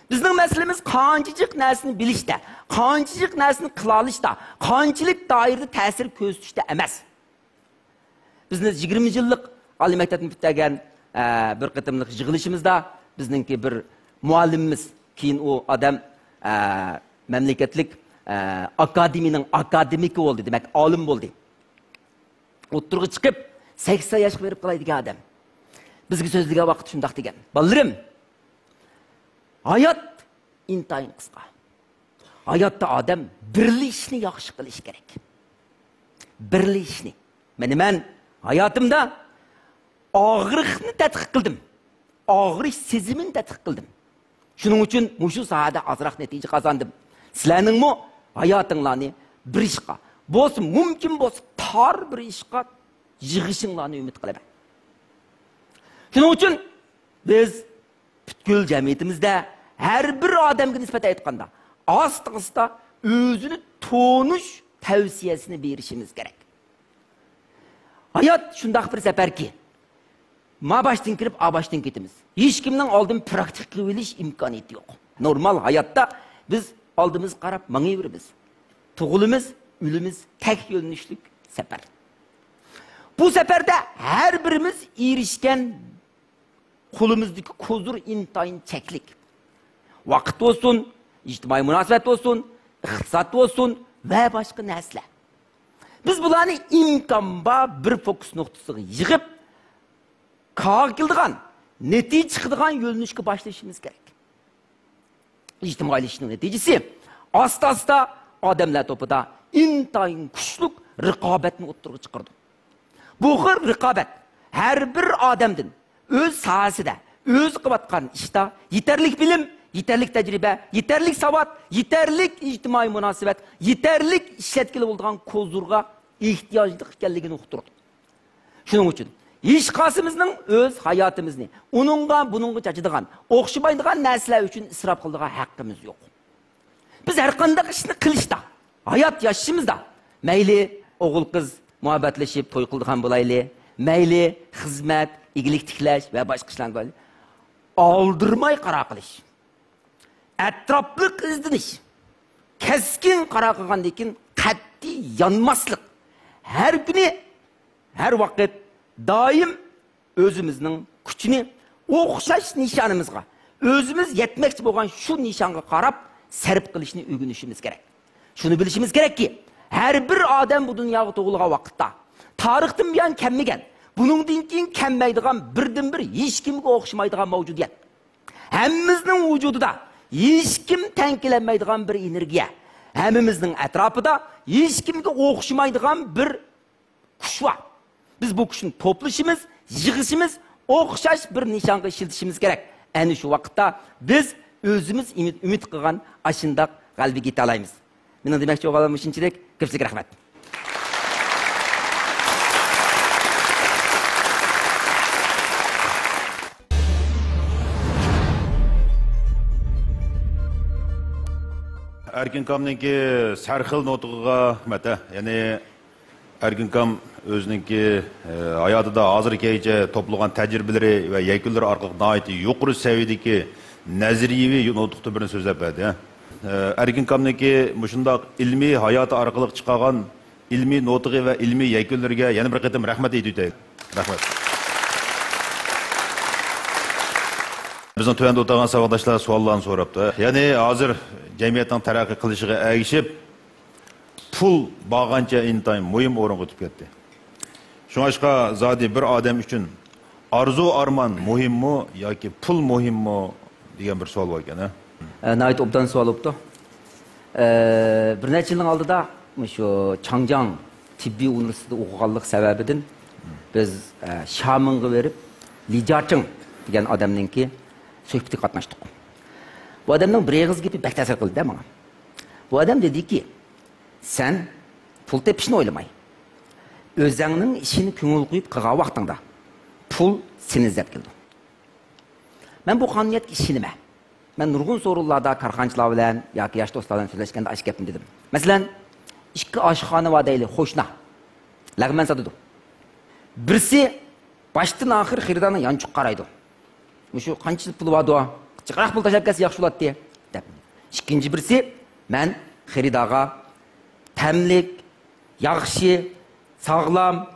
بىزنىڭ مەسىلىمىز قانچىلىك نەرسىنى بىلىشتە، قانچىلىك نەرسىنى قىلالىشتا، قانچىلىك دائىرىدە تەسىر كۆرسىتىشتە ئەمەس. بىزنى يىگىرمە يىللىق ئالىي مەكتەپنى پۈتتۈرگەن، ئە، بىر قېتىملىق يىغىلىشىمىزدا بىزنىڭكى بىر مۇئەللىمىمىز، كېيىن ئۇ ئادەم، ئە، مەملىكەتلىك، ئە، ئاكادېمىيىنىڭ ئاكادېمىكى بولدى، دېمەك، ئالىم بولدى. ئوتتۇرىغا چىقىپ، سەكسەن ياشقا بېرىپ قالاي دېگەن ئادەم. بىزگە سۆزلىگەن ۋاقىت شۇنداق دېگەن: «بالىلىرىم، ھايات ئىنتايىن قىسقا. ھاياتتا ئادەم بىرلا ئىشنى ياخشى قىلىشى كېرەك. بىرلا ئىشنى. مانا مەن ھاياتىمدا ئاغرىقنى تەتقىق قىلدىم. ئاغرىش سېزىمىنى تەتقىق قىلدىم. شۇنىڭ ئۈچۈن مۇشۇ ساھەدە ئازراق نەتىجە قازاندىم. سىلەرنىڭمۇ ھاياتىڭلارنى بىر ئىشقا، بولسا مۇمكىن بولسا تار بىر ئىشقا يىغىشىڭلارنى ئۈمىد قىلىمەن.» شۇنىڭ ئۈچۈن بىز پۈتكۈل جەمئىيىتىمىزدە ھەر بىر ئادەمگە نىسبەتەن ئېيتقاندا، ئاستا-ئاستا ئۆزىنى تونۇش تەۋسىيەسىنى بېرىشىمىز كېرەك. ھايات شۇنداق بىر سەپەركى، ما باشتىن كىرىپ، ئا باشتىن كېتىمىز. ھېچكىمنىڭ ئالدىن پراكتىكا قىلىۋېلىش ئىمكانىيىتى يوق. نورمال ھاياتتا بىز ئالدىمىزغا قاراپ ماڭىۋېرىمىز. تۇغۇلىمىز، ئۆلىمىز، تەك يۆنىلىشلىك سەپەر. بۇ سەپەردە ھەر بىرىمىز ئېرىشكەن قولىمىزدىكى كوزۇر ئىنتايىن چەكلىك. ۋاقىت بولسۇن، ئىجتىمائىي مۇناسىۋەت بولسۇن، ئىقتىساد بولسۇن ۋە باشقا نەرسىلەر. بىز بۇلارنى ئىمكان بار بىر فوكۇس نۇقتىسىغا يىغىپ، كارغا كېلىدىغان، نەتىجە چىقىدىغان يۆنىلىشكە باشلىشىمىز كېرەك. ئىجتىمائىيلىشىشنىڭ نەتىجىسى ئاستا-ئاستا ئادەملەر توپىدا ئىنتايىن كۈچلۈك رىقابەتنى ئوتتۇرىغا چىقىرىدۇ. بۇ خىل رىقابەت ھەر بىر ئادەمدىن ئۆز ساھەسىدە، ئۆزى قىلىۋاتقان ئىشتا يېتەرلىك بىلىم، يېتەرلىك تەجرىبە، يېتەرلىك ساۋات، يېتەرلىك ئىجتىمائىي مۇناسىۋەت، يېتەرلىك ئىشلەتكىلى بولىدىغان كوزۇرغا ئېھتىياجلىق ئىكەنلىكىنى ئۇقتۇرىدۇ. شۇنىڭ ئۈچۈن ھېچقايسىمىزنىڭ ئۆز ھاياتىمىزنى ئۇنىڭغا، بۇنىڭغا چاچىدىغان، ئوخشىمايدىغان نەرسىلەر ئۈچۈن ئىسراپ قىلىدىغان ھەققىمىز يوق. بىز ھەر قانداق ئىشنى قىلىشتا، ھايات ياشىشىمىزدا، مەيلى ئوغۇل-قىز مۇھەببەتلىشىپ توي قىلىدىغان بولايلى، مەيلى خىزمەت، ئىگىلىك تىكلەش ۋە باشقا ئىشلارنى قىلايلى، ئالدىرىماي قارار قىلىش، ئەتراپلىق ئىزدىنىش، كەسكىن قارار قىلغاندىن كېيىن قەتئىي يانماسلىق، ھەر كۈنى، ھەر ۋاقىت، دائىم ئۆزىمىزنىڭ كۈچىنى ئوخشاش نىشانىمىزغا، ئۆزىمىز يەتمەكچى بولغان شۇ نىشانغا قاراپ سەرپ قىلىشنى ئۆگىنىشىمىز كېرەك. شۇنى بىلىشىمىز كېرەككى، ھەر بىر ئادەم بۇ دۇنياغا تۇغۇلغان ۋاقىتتا تارىختىن بۇيان كەلمىگەن، بۇنىڭدىن كېيىن كەلمەيدىغان بىردىنبىر ھېچكىمگە ئوخشىمايدىغان مەۋجۇدىيەت. ھەممىمىزنىڭ ۋۇجۇدىدا ھېچكىم تەڭ كېلەلمەيدىغان بىر ئېنېرگىيە، ھەممىمىزنىڭ ئەتراپىدا ھېچكىمگە ئوخشىمايدىغان بىر كۈچ بار. بىز بۇ كۈچنى توپلىشىمىز، يىغىشىمىز، ئوخشاش بىر نىشانغا ئىشلىتىشىمىز كېرەك. ئەنە شۇ ۋاقىتتا بىز ئۆزىمىز ئۈمىد، ئۈمىد قىلغان ئاشۇنداق غەلىبىگە يېتەلەيمىز. مېنىڭ دېمەكچى بولغانلىرىم مۇشۇنچىلىك. كۆپچىلىك رەھمەت. ئەركىن كامنىڭكى سەرخىل نۇتۇقىغا رەھمەت، ھە. يەنى ئەركىن كام ئۆزىنىڭكى، ئە، ھاياتىدا ھازىرغىچە توپلىغان تەجرىبىلىرى ۋە يەكۈنلىرى ئارقىلىق ناھايىتى يۇقىرى سەۋىيەدىكى نەزەرىيىۋى نۇتۇقتا بىرنى سۆزلەپ بەردى، ھە. ئە، ئەركىن كامنىڭكى مۇشۇنداق ئىلمىي ھاياتى ئارقىلىق چىقارغان ئىلمىي نۇتۇقى ۋە ئىلمىي يەكۈنلىرىگە يەنە بىر قېتىم رەھمەت ئېيتىۋېتەيلى. رەھمەت. بىزنىڭ تۆۋەندە ئولتۇرغان ساۋاقداشلار سوئاللارنى سوراپتۇ. يەنى ھازىر جەمئىيەتنىڭ تەرەققىي قىلىشىغا ئەگىشىپ، پۇل بارغانچە ئىنتايىن مۇھىم ئورۇنغا ئۆتۈپ كەتتى. شۇڭلاشقا زادى بىر ئادەم ئۈچۈن ئارزۇ ئارمان مۇھىممۇ ياكى پۇل مۇھىممۇ دېگەن بىر سوئال بار ئىكەن، ھە؟ ئە، ناھايىتى ئوبدان سوئال بوپتۇ. ئە، بىر نەچچە يىلنىڭ ئالدىدا مۇشۇ چاڭجياڭ تېببىي ئۇنىۋېرسىتېتىدا ئوقۇغانلىق سەۋەبىدىن بىز، ئە، شامىڭغا بېرىپ، لى جياچىڭ دېگەن ئادەمنىڭكى سۆھبىتىگە قاتناشتۇق. بۇ ئادەمنىڭ بىر ئېغىز گېپى بەك تەسىر قىلدى ماڭا. بۇ ئادەم دېدىكى، سەن پۇل تېپىشنى ئويلىماي، ئۆزەڭنىڭ ئىشىنى كۆڭۈل قويۇپ قىلغان ۋاقتىڭدا پۇل سېنى ئىزدەپ كېلىدۇ. مەن بۇ قانۇنىيەتكە ئىشىنىمەن. مەن نۇرغۇن سورۇنلاردا كارخانىچىلار بىلەن ياكى ياش دوستلار بىلەن سۆزلەشكەندە ئاشۇ گەپنى دېدىم. مەسىلەن، ئىككى ئاشخانا بار دەيلى، قوشنا. لەغمەن ساتىدۇ. بىرسى باشتىن ئاخىر خېرىدارنىڭ يانچۇقىغا قارايدۇ. مۇشۇ قانچە پۇلى باردۇ؟ جىقراق پۇل تاشلاپ كەلسە ياخشى بولاتتى، دەپ. ئىككىنچى بىرسى، مەن خېرىدارغا تەملىك، ياخشى، ساغلام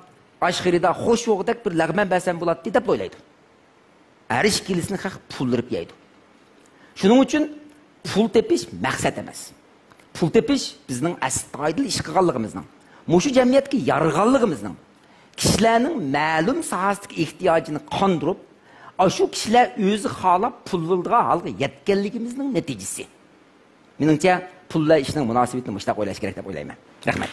ئاش خېرىدار خوش بولغۇدەك بىر لەغمەن بەرسەم بولاتتى، دەپ ئويلايدۇ. ھەر ئىككىلىسىنى خەق پۇللىرىپ يەيدۇ. شۇنىڭ ئۈچۈن پۇل تېپىش مەقسەت ئەمەس. پۇل تېپىش بىزنىڭ ئەستايىدىل ئىش قىلغانلىقىمىزنىڭ، مۇشۇ جەمئىيەتكە يارىغانلىقىمىزنىڭ، كىشىلەرنىڭ مەلۇم ساھەسىدىكى ئېھتىياجىنى قاندۇرۇپ، ئاشۇ كىشىلەر ئۆزى خالاپ پۇل بولىدىغان ھالغا يەتكەنلىكىمىزنىڭ نەتىجىسى. مېنىڭچە، پۇل بىلەن ئىشنىڭ مۇناسىۋىتىنى مۇشۇنداق ئويلاش كېرەك دەپ ئويلايمەن. رەھمەت.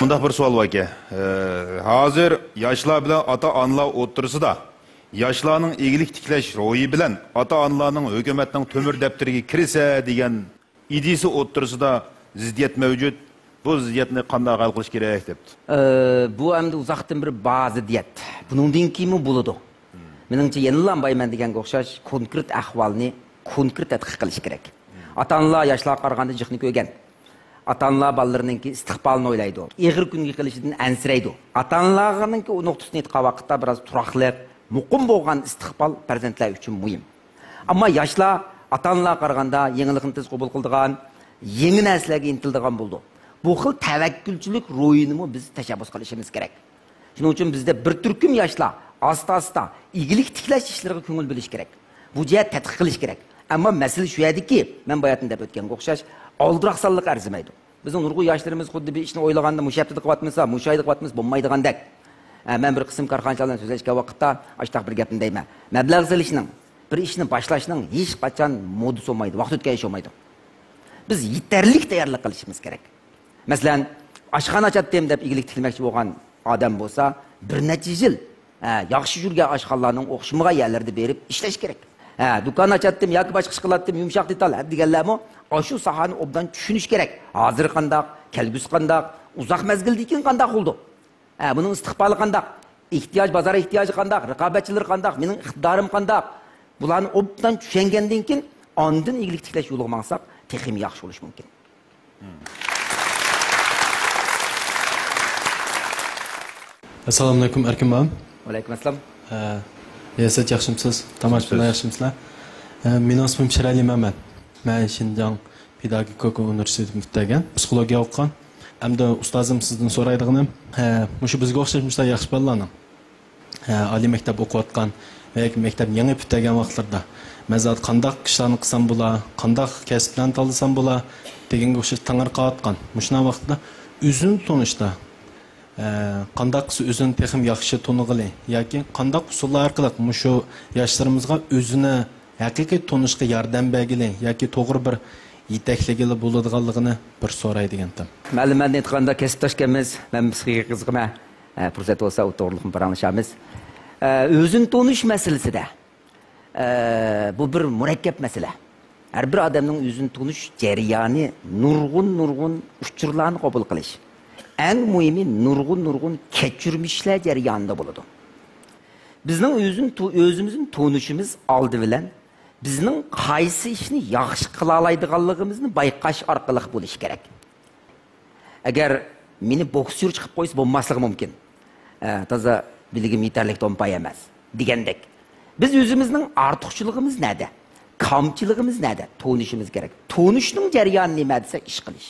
مۇنداق بىر سوئال باركەن. ئە، ھازىر ياشلار بىلەن ئاتا-ئانىلار ئوتتۇرىسىدا ياشلارنىڭ ئىگىلىك تىكلەش روھى بىلەن ئاتا-ئانىلارنىڭ ھۆكۈمەتنىڭ تۆمۈر دەپتىرىگە كىرسە دېگەن ئىدىيىسى ئوتتۇرىسىدا زىددىيەت مەۋجۇت. بۇ زىددىيەتنى قانداق ھەل قىلىش كېرەك دەپتۇ. ئە، بۇ ئەمدى ئۇزاقتىن بېرى بار زىددىيەت. بۇنىڭدىن كېيىنمۇ بولىدۇ. مېنىڭچە، يەنىلا بايمەن دېگەنگە ئوخشاش كونكرېت ئەھۋالنى كونكرېت تەتقىق قىلىش كېرەك. ئاتا-ئانىلار ياشلارغا قارىغاندا جىقنى كۆرگەن. ئاتا-ئانىلار بالىلىرىنىڭكى ئىستىقبالىنى ئويلايدۇ. ئېغىر كۈنگە قېلىشىدىن ئەنسىرەيدۇ. ئاتا-ئانىلارنىڭكى ئۇ نۇقتىسىدىن ئېيتقان ۋاقىتتا بىراز تۇراقلىق، مۇقىم بولغان ئىستىقبال پەرزەنتلەر ئۈچۈن مۇھىم. ئەمما ياشلار ئاتا-ئانىلارغا قارىغاندا يېڭىلىقنى تېز قوبۇل قىلىدىغان، يېڭى نەرسىلەرگە ئىنتىلىدىغان بولىدۇ. بۇ خىل تەۋەككۈلچىلىك روھىنىمۇ بىز تەشەببۇس قىلىشىمىز كېرەك. شۇنىڭ ئۈچۈن بىزدە بىر تۈركۈم ياشلار ئاستا-ئاستا ئىگىلىك تىكلەش ئىشلىرىغا كۆڭۈل بۆلۈش كېرەك. بۇ جەھەت تەتقىق قىلىش كېرەك. ئەمما مەسىلە شۇ يەردىكى، مەن باياتىن دەپ ئۆتكەنگە ئوخشاش، ئالدىراقسانلىق ئەرزىمەيدۇ. بىزنىڭ نۇرغۇن ياشلىرىمىز خۇددى بىر ئىشنى ئويلىغاندا مۇشۇ ھەپتىدە قىلىۋاتمىسا، مۇشۇ ئايدا قىلىۋاتمىسا بولمايدىغاندەك. ئە، مەن بىر قىسىم كارخانىچىلار بىلەن سۆزلەشكەن ۋاقىتتا ئاشتاق بىر گەپنى دەيمەن. مەبلەغ سېلىشنىڭ، بىر ئىشنى باشلاشنىڭ ھېچقاچان مودىسى بولمايدۇ، ۋاقىت ئۆتكەن ئىش بولمايدۇ. بىز يېتەرلىك تەييارلىق قىلىشىمىز كېرەك. مەسىلەن، ئاشخانا ئاچاتتىم دەپ ئىگىلىك تىكلىمەكچى بولغان ئادەم بولسا، بىر نەچچە يىل، ھە، ياخشى يۈرگەن ئاشخانىلارنىڭ ئوخشىمىغان يەرلىرىدە بېرىپ ئىشلەش كېرەك. ھە، دۇكان ئاچاتتىم ياكى باشقا ئىش قىلاتتىم، يۇمشاق دېتال، ھە، دېگەنلەرمۇ ئاشۇ ساھەنى ئوبدان چۈشىنىشى كېرەك. ھازىرى قانداق، كەلگۈسى قانداق، ئۇزاق مەزگىلدىن كېيىن قانداق بولىدۇ؟ ھە، بۇنىڭ ئىستىقبالى قانداق؟ ئېھتىياج، بازار ئېھتىياجى قانداق؟ رىقابەتچىلىرى قانداق؟ مېنىڭ ئىقتىدارىم قانداق؟ بۇلارنى ئوبدان چۈشەنگەندىن كېيىن، ئاندىن ئىگىلىك تىكلەش يولىغا ماڭساق، تېخىمۇ ياخشى بولۇشى مۇمكىن. ئەسسالامۇئەلەيكۇم، ئەركىن مۇئەللىم. ۋەئەلەيكۇم ئەسسالام. ئە، رىياسەت، ياخشىمۇسىز؟ تاماشىبىنلار، ياخشىمۇسىلەر؟ ئە، مېنىڭ ئىسمىم شىرئەلى مەمەت. مەن شىنجاڭ پېداگوگىكا ئۇنىۋېرسىتېتىنى پۈتتۈرگەن. پسىخولوگىيە ئوقۇغان. ئەمدى ئۇستازىم، سىزدىن سورايدىغىنىم، ئە، مۇشۇ بىزگە ئوخشاش مۇشۇنداق ياخشى بالىلارنىڭ، ئە، ئالىي مەكتەپ ئوقۇۋاتقان ۋە ياكى مەكتەپنى يېڭى پۈتتۈرگەن ۋاقىتلىرىدا، مەن زادى قانداق ئىشلارنى قىلسام بولا، قانداق كەسىپلەرنى تاللىسام بولا دېگەنگە ئوخشاش تېڭىرقاۋاتقان مۇشۇنداق ۋاقىتتا ئۆزىنى تونۇشتا، ئە، قانداق قىلسا ئۆزىنى تېخىمۇ ياخشى تونۇغىلى ياكى قانداق ئۇسۇللار ئارقىلىق مۇشۇ ياشلىرىمىزغا ئۆزىنى ھەقىقىي تونۇشقا ياردەم بەرگىلى ياكى توغرا بىر يېتەكلىگىلى بولىدىغانلىقىنى بىر سوراي دېگەنتىم. مەلۇم، مەن ئېيتقاندا كەسىپداشكەنمىز، مەن پسىخىكىگە قىزىقىمەن. ئە، پۇرسەت بولسا ئۇ توغرىلىقمۇ پاراڭلىشارمىز. ئە، ئۆزىنى تونۇش مەسىلىسىدە، ئە، بۇ بىر مۇرەككەپ مەسىلە. ھەر بىر ئادەمنىڭ ئۆزىنى تونۇش جەريانى نۇرغۇن، نۇرغۇن ئۇچۇرلارنى قوبۇل قىلىش، ئەڭ مۇھىمى نۇرغۇن، نۇرغۇن كەچۈرمىشلەر جەريانىدا بولىدۇ. بىزنىڭ ئۆزىنى تو-، ئۆزىمىزنى تونۇشىمىز ئالدى بىلەن بىزنىڭ قايسى ئىشنى ياخشى قىلالايدىغانلىقىمىزنى بايقاش ئارقىلىق بولۇشى كېرەك. ئەگەر مېنى بوكسيور چىقىپ قويسا بولماسلىقى مۇمكىن. ئە، تازا بىلىگىم يېتەرلىك تومپاي ئەمەس، دېگەندەك. بىز ئۆزىمىزنىڭ ئارتۇقچىلىقىمىز نەدە؟ كامچىلىقىمىز نەدە؟ تونۇشىمىز كېرەك. تونۇشنىڭ جەريانى نېمە دېسە، ئىش قىلىش.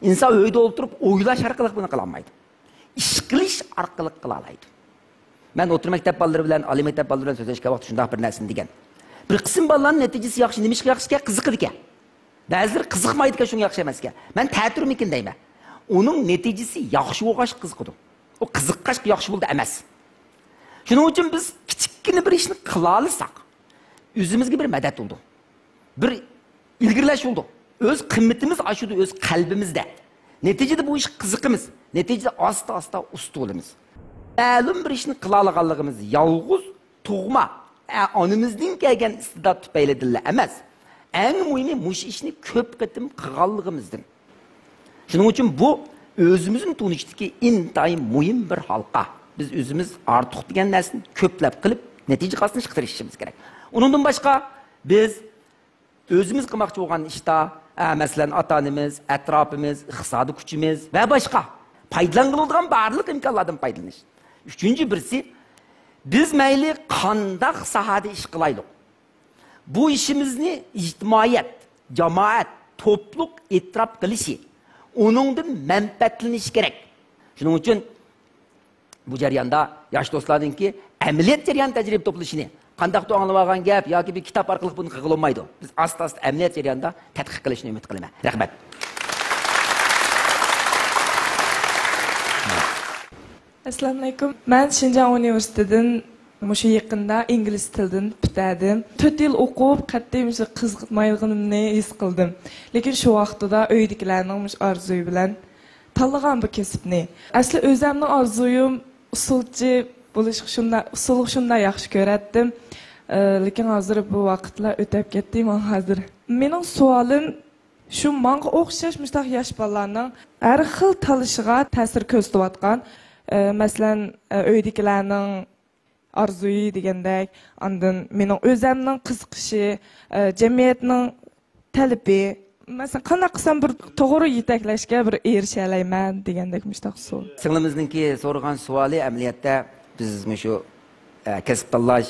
ئىنسان ئۆيدە ئولتۇرۇپ ئويلاش ئارقىلىق بۇنى قىلالمايدۇ. ئىش قىلىش ئارقىلىق قىلالايدۇ. مەن ئوتتۇرا مەكتەپ بالىلىرى بىلەن، ئالىي مەكتەپ بالىلىرى بىلەن سۆزلەشكەن ۋاقىتتا شۇنداق بىر نەرسىنى دېگەن. بىر قىسىم بالىلارنىڭ نەتىجىسى ياخشى، نېمىشقا ياخشىكەن؟ قىزىقىدىكەن. بەزىلىرى قىزىقمايدىكەن، شۇڭا ياخشى ئەمەسكەن. مەن تەتۈرمىكىن دەيمەن. ئۇنىڭ نەتىجىسى ياخشى بولغاچقا قىزىقىدۇ. ئۇ قىزىققاچقا ياخشى بولىدۇ ئەمەس. شۇنىڭ ئۈچۈن بىز كىچىككىنە بىر ئىشنى قىلالىساق، ئۆزىمىزگە بىر مەدەت بولىدۇ. بىر ئىلگىرىلەش بولىدۇ. ئۆز قىممىتىمىز ئاشىدۇ، ئۆز قەلبىمىزدە. نەتىجىدە بۇ ئىشقا قىزىقىمىز. نەتىجىدە ئاستا-ئاستا ئۇستا بولىمىز. مەلۇم بىر ئىشنى قىلالىغانلىقىمىز يالغۇز تۇغما، ئە، ئانىمىزدىن كەلگەن ئىستىدات تۈپەيلىدىنلا ئەمەس. ئەڭ مۇھىمى، مۇشۇ ئىشنى كۆپ قېتىم قىلغانلىقىمىزدىن. شۇنىڭ ئۈچۈن بۇ ئۆزىمىزنى تونۇشتىكى ئىنتايىن مۇھىم بىر ھالقا. بىز ئۆزىمىز ئارتۇق دېگەن نەرسىنى كۆپلەپ قىلىپ، نەتىجە قازىنىشقا تىرىشىشىمىز كېرەك. ئۇنىڭدىن باشقا، بىز ئۆزىمىز قىلماقچى بولغان ئىشتا، ئە، مەسىلەن، ئاتا-ئانىمىز، ئەتراپىمىز، ئىقتىسادىي كۈچىمىز ۋە باشقا پايدىلانغىلى بولىدىغان بارلىق ئىمكانلاردىن پايدىلىنىش. ئۈچىنچى بىرسى، بىز مەيلى قانداق ساھەدە ئىش قىلايلۇق، بۇ ئىشىمىزنى ئىجتىمائىيەت، جامائەت، توپلۇق ئېتىراپ قىلىشى، ئۇنىڭدىن مەنپەئەتلىنىش كېرەك. شۇنىڭ ئۈچۈن بۇ جەرياندا ياش دوستلاردىنكى ئەمەلىيەت جەريان تەجرىبە توپلىشىنى قانداقتۇر ئاڭلىۋالغان گەپ ياكى بىر كىتاب ئارقىلىق بۇنى قىلغىلى بولمايدۇ. بىز ئاستا-ئاستا ئەمەلىيەت جەريانىدا تەتقىق قىلىشنى ئۈمىد قىلىمەن. رەھمەت. ئەسسالامۇئەلەيكۇم. مەن شىنجاڭ ئۇنىۋېرسىتېتىدىن مۇشۇ يېقىندا ئىنگلىز تىلىدىن پۈتتۈردۈم. تۆت يىل ئوقۇپ، قەتئىي مۇشۇ قىزىقمايدىغىنىمنى ھېس قىلدىم. لېكىن شۇ ۋاقتىدا ئۆيدىكىلەرنىڭ مۇشۇ ئارزۇيى بىلەن تاللىغان بۇ كەسىپنى. ئەسلى ئۆزەمنىڭ ئارزۇيۇم ئۇسسۇلچى بولۇشقا شۇنداق، ئۇسسۇلغا شۇنداق ياخشى كۆرەتتىم. ئى، لېكىن ھازىر بۇ ۋاقىتلار ئۆتەپ كەتتى ماڭا ھازىر. مېنىڭ سوئالىم شۇ، ماڭا ئوخشاش مۇشۇنداق ياش بالىلارنىڭ ھەر خىل تاللىشىغا تەسىر كۆرسىتىۋاتقان، ئى، مەسىلەن، ئى، ئۆيدىكىلەرنىڭ ئارزۇيى دېگەندەك، ئاندىن مېنىڭ ئۆزەمنىڭ قىزىقىشى، ئى، جەمئىيەتنىڭ تەلىپى. مەسىلەن، قانداق قىلسام بىر توغرا يېتەكلەشكە بىر ئېرىشەلەيمەن دېگەندەك مۇشۇنداق سوئال. سىڭلىمىزنىڭكى سورىغان سوئالى ئەمەلىيەتتە بىز مۇشۇ، ئە، كەسىپ تاللاش،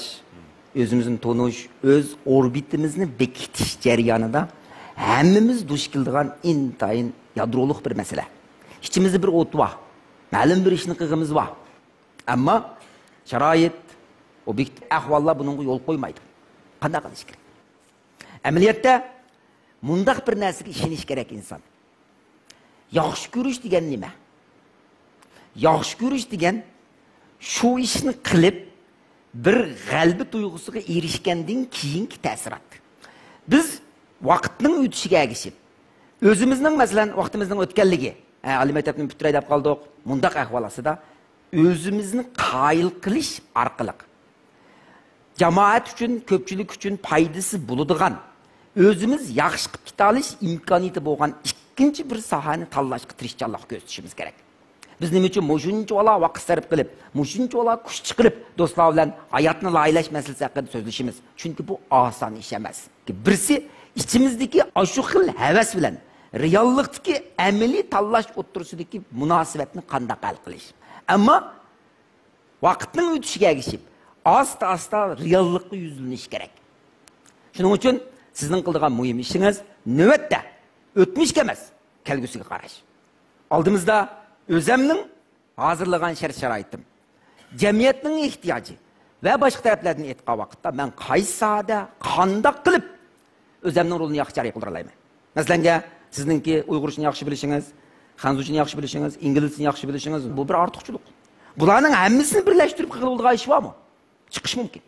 ئۆزىمىزنى تونۇش، ئۆز ئوربىتىمىزنى بېكىتىش جەريانىدا ھەممىمىز دۇچ كېلىدىغان ئىنتايىن يادرولۇق بىر مەسىلە. ئىچىمىزدە بىر ئوت بار، مەلۇم بىر ئىشنى قىلغىمىز بار. ئەمما شارائىت، ئوبيېكتىپ ئەھۋاللار بۇنىڭغا يول قويمايدۇ. قانداق قىلىش كېرەك؟ ئەمەلىيەتتە مۇنداق بىر نەرسىگە ئىشىنىش كېرەك ئىنسان. ياخشى كۆرۈش دېگەن نېمە؟ ياخشى كۆرۈش دېگەن شۇ ئىشنى قىلىپ، بىر غەلىبە تۇيغۇسىغا ئېرىشكەندىن كېيىنكى تەسىرات. بىز ۋاقىتنىڭ ئۆتۈشىگە ئەگىشىپ، ئۆزىمىزنىڭ، مەسىلەن، ۋاقتىمىزنىڭ ئۆتكەنلىكى، ھە، ئالىي مەكتەپنى پۈتتۈرەي دەپ قالدۇق، مۇنداق ئەھۋال ئاستىدا ئۆزىمىزنى قايىل قىلىش ئارقىلىق، جامائەت ئۈچۈن، كۆپچىلىك ئۈچۈن پايدىسى بولىدىغان، ئۆزىمىز ياخشى قىلىپ كېتەلىش ئىمكانىيىتى بولغان ئىككىنچى بىر ساھەنى تاللاشقا تىرىشچانلىق كۆرسىتىشىمىز كېرەك. بىز نېمە ئۈچۈن مۇشۇنچىۋالا ۋاقىت سەرپ قىلىپ، مۇشۇنچىۋالا كۈچ چىقىرىپ، دوستلار بىلەن ھاياتنى لايىھەلەش مەسىلىسى ھەققىدە سۆزلىشىمىز؟ چۈنكى بۇ ئاسان ئىش ئەمەس. بىرسى، ئىچىمىزدىكى ئاشۇ خىل ھەۋەس بىلەن رېئاللىقتىكى ئەمەلىي تاللاش ئوتتۇرىسىدىكى مۇناسىۋەتنى قانداق ھەل قىلىش. ئەمما ۋاقىتنىڭ ئۆتۈشىگە ئەگىشىپ، ئاستا-ئاستا رېئاللىققا يۈزلىنىش كېرەك. شۇنىڭ ئۈچۈن سىزنىڭ قىلىدىغان مۇھىم ئىشىڭىز، نۆۋەتتە، ئۆتمۈشكە ئەمەس، كەلگۈسىگە قاراش. ئالدىمىزدا ئۆزەمنىڭ ھازىرلىغان شەرت-شارائىتىم، جەمئىيەتنىڭ ئېھتىياجى ۋە باشقا تەرەپلەردىن ئېيتقان ۋاقىتتا، مەن قايسى ساھەدە قانداق قىلىپ ئۆزەمنىڭ رولىنى ياخشى ئادا قىلدۇرالايمەن؟ مەسىلەنگە، سىزنىڭكى ئۇيغۇرچىنى ياخشى بىلىشىڭىز، خەنزۇچىنى ياخشى بىلىشىڭىز، ئىنگلىزچىنى ياخشى بىلىشىڭىز، بۇ بىر ئارتۇقچىلىق. بۇلارنىڭ ھەممىسىنى بىرلەشتۈرۈپ قىلغىلى بولىدىغان ئىش بارمۇ؟ چىقىشى مۇمكىن.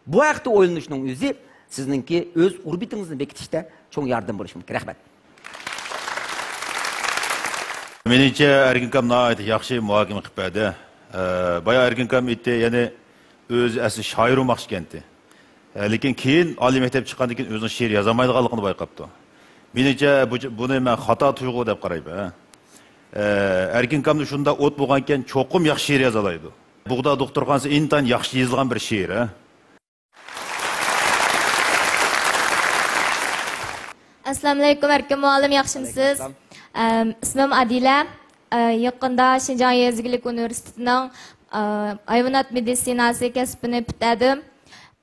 بۇ ھەقتە ئويلىنىشنىڭ ئۆزى سىزنىڭكى ئۆز ئوربىتىڭىزنى بېكىتىشتە چوڭ ياردەم بولۇشى مۇمكىن. رەھمەت. مېنىڭچە، ئەركىن ئاكام ناھايىتى ياخشى مۇھاكىمە قىلىپ بەردى. ئە، بايا ئەركىن ئاكام ئېيتتى، يەنى ئۆزى ئەسلى شائىر بولماقچى ئىكەنتى. ئە، لېكىن كېيىن ئالىي مەكتەپ چىققاندىن كېيىن ئۆزىنىڭ شېئىر يازالمايدىغانلىقىنى بايقاپتۇ. مېنىڭچە، بۇ، بۇنى مەن خاتا تۇيغۇ دەپ قارايمەن. ئە، ئەركىن ئاكامدا شۇنداق ئوت بولغانىكەن، چوقۇم ياخشى شېئىر يازالايدۇ. بۇغدا دوختۇرخانىسى ئىنتايىن ياخشى يېزىلغان بىر شېئىر، ھە؟ ئەسسالامۇئەلەيكۇم، ئەركىن مۇئەللىم، ياخشىمۇسىز؟ ئەم، ئىسمىم ئادىلە. ئە، يېقىندا شىنجاڭ يېزا ئىگىلىك ئۇنىۋېرسىتېتىنىڭ، ئە، ھايۋانات مېدىتسىناسى كەسپىنى پۈتتۈردۈم.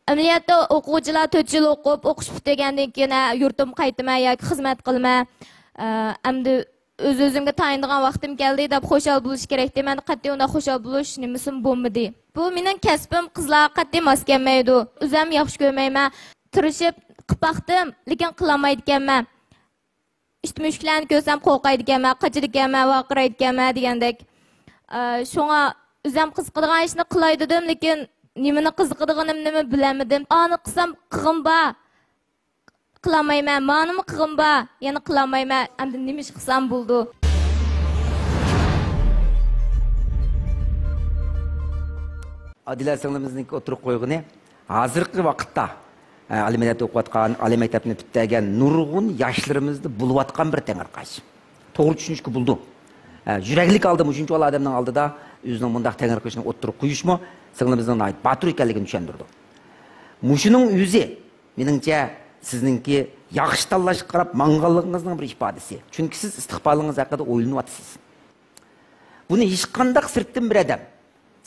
ئەمەلىيەتتە ئوقۇغۇچىلار تۆت يىل ئوقۇپ، ئوقۇش پۈتتۈرگەندىن كېيىن، ھە، يۇرتۇمغا قايتىمەن ياكى خىزمەت قىلىمەن، ئە، ئەمدى ئۆز-ئۆزۈمگە تايىنىدىغان ۋاقتىم كەلدى دەپ خۇشال بولۇش كېرەكتى. مەن قەتئىي ئۇنداق خۇشال بولۇش نېمىسىمۇ بولمىدى. بۇ مېنىڭ كەسپىم قىزلارغا قەتئىي ماس كەلمەيدۇ. ئۆزۈم ياخشى كۆرمەيمەن. تىرىشىپ قىلىپ باقتىم، لېكىن قىلالمايدىكەنمەن. ئىت مۈشۈكلەرنى كۆرسەم قورقايدىكەنمەن، قاچىدىكەنمەن، ۋارقىرايدىكەنمەن دېگەندەك. ئە، شۇڭا ئۆزۈم قىزىقىدىغان ئىشنى قىلاي دېدىم، لېكىن نېمىنى قىزىقىدىغىنىمنىمۇ بىلەلمىدىم. ئانى قىلسام قىغىم بار، قىلالمايمەن، مانىمۇ قىغىم بار، يەنە قىلالمايمەن، ئەمدى نېمە ئىش قىلسام بولىدۇ؟ ئادىلە سىڭلىمىزنىڭ ئوتتۇرىغا قويغىنى، ھازىرقى ۋاقىتتا، ئە، ئالىي مەكتەپتە ئوقۇۋاتقان، ئالىي مەكتەپنى پۈتتۈرگەن نۇرغۇن ياشلىرىمىزدا بولۇۋاتقان بىر تېڭىرقاش. توغرا چۈشىنىشكە بولىدۇ. ئە، يۈرەكلىك ھالدا مۇشۇنچىۋالا ئادەمنىڭ ئالدىدا ئۆزىنىڭ مۇنداق تېڭىرقىشىنى ئوتتۇرىغا قويۇشمۇ سىڭلىمىزنىڭ ناھايىتى باتۇر ئىكەنلىكىنى چۈشەندۈرىدۇ. مۇشۇنىڭ ئۆزى، مېنىڭچە، سىزنىڭكى ياخشى تاللاشقا قاراپ ماڭغانلىقىڭىزنىڭ بىر ئىپادىسى. چۈنكى سىز ئىستىقبالىڭىز ھەققىدە ئويلىنىۋاتىسىز. بۇنى ھېچقانداق سىرتتىن بىر ئادەم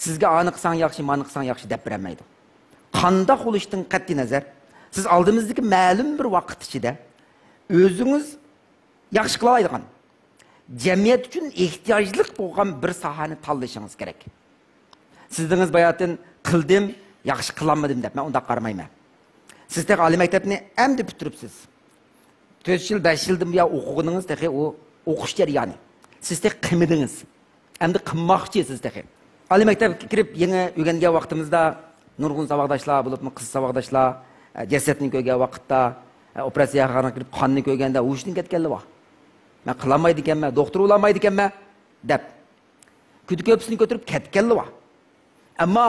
سىزگە ئانى قىلساڭ ياخشى، مانى قىلساڭ ياخشى دەپ بېرەلمەيدۇ. قانداق بولۇشتىن قەتئىينەزەر، سىز ئالدىمىزدىكى مەلۇم بىر ۋاقىت ئىچىدە ئۆزىڭىز ياخشى قىلالايدىغان، جەمئىيەت ئۈچۈن ئېھتىياجلىق بولغان بىر ساھەنى تاللىشىڭىز كېرەك. سىز دېدىڭىز باياتىن، «قىلدىم، ياخشى قىلالمىدىم» دەپ. مەن ئۇنداق قارىمايمەن. سىز تېخى ئالىي مەكتەپنى ئەمدى پۈتتۈرۈپسىز. تۆت يىل، بەش يىلدىن بۇيان ئوقۇغىنىڭىز تېخى ئۇ ئوقۇش جەريانى. سىز تېخى قىلمىدىڭىز. ئەمدى قىلماقچى سىز تېخى. ئالىي مەكتەپكە كىرىپ يېڭى ئۆگەنگەن ۋاقتىمىزدا نۇرغۇن ساۋاقداشلار، بولۇپمۇ قىز ساۋاقداشلار، ئە، جەسەتنى كۆرگەن ۋاقىتتا، ئە، ئوپېراتسىيەخانىغا كىرىپ قاننى كۆرگەندە ھوشىدىن كەتكەنلەر بار. «مەن قىلالمايدىكەنمەن، دوختۇر بولالمايدىكەنمەن» دەپ، كۈدە كۆپىسىنى كۆتۈرۈپ كەتكەنلەر بار. ئەمما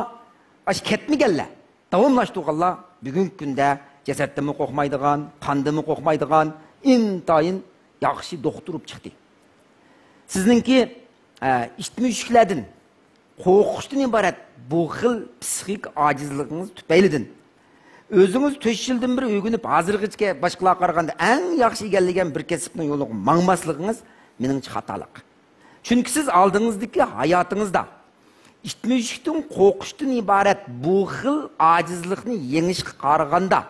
ئاشۇ كەتمىگەنلەر، داۋاملاشتۇرغانلار بۈگۈنكى كۈندە جەسەتتىنمۇ قورقمايدىغان، قاندىنمۇ قورقمايدىغان، ئىنتايىن ياخشى دوختۇر بولۇپ چىقتى. سىزنىڭكى، ئە، ئىت مۈشۈكلەردىن قورقۇشتىن ئىبارەت بۇ خىل پسىخىك ئاجىزلىقىڭىز تۈپەيلىدىن، ئۆزىڭىز تۆت يىلدىن بېرى ئۆگىنىپ، ھازىرغىچە باشقىلارغا قارىغاندا ئەڭ ياخشى ئىگىلىگەن بىر كەسىپنىڭ يولىغا ماڭماسلىقىڭىز، مېنىڭچە، خاتالىق. چۈنكى سىز ئالدىڭىزدىكى ھاياتىڭىزدا ئىت مۈشۈكتىن قورقۇشتىن ئىبارەت بۇ خىل ئاجىزلىقنى يېڭىشقا قارىغاندا،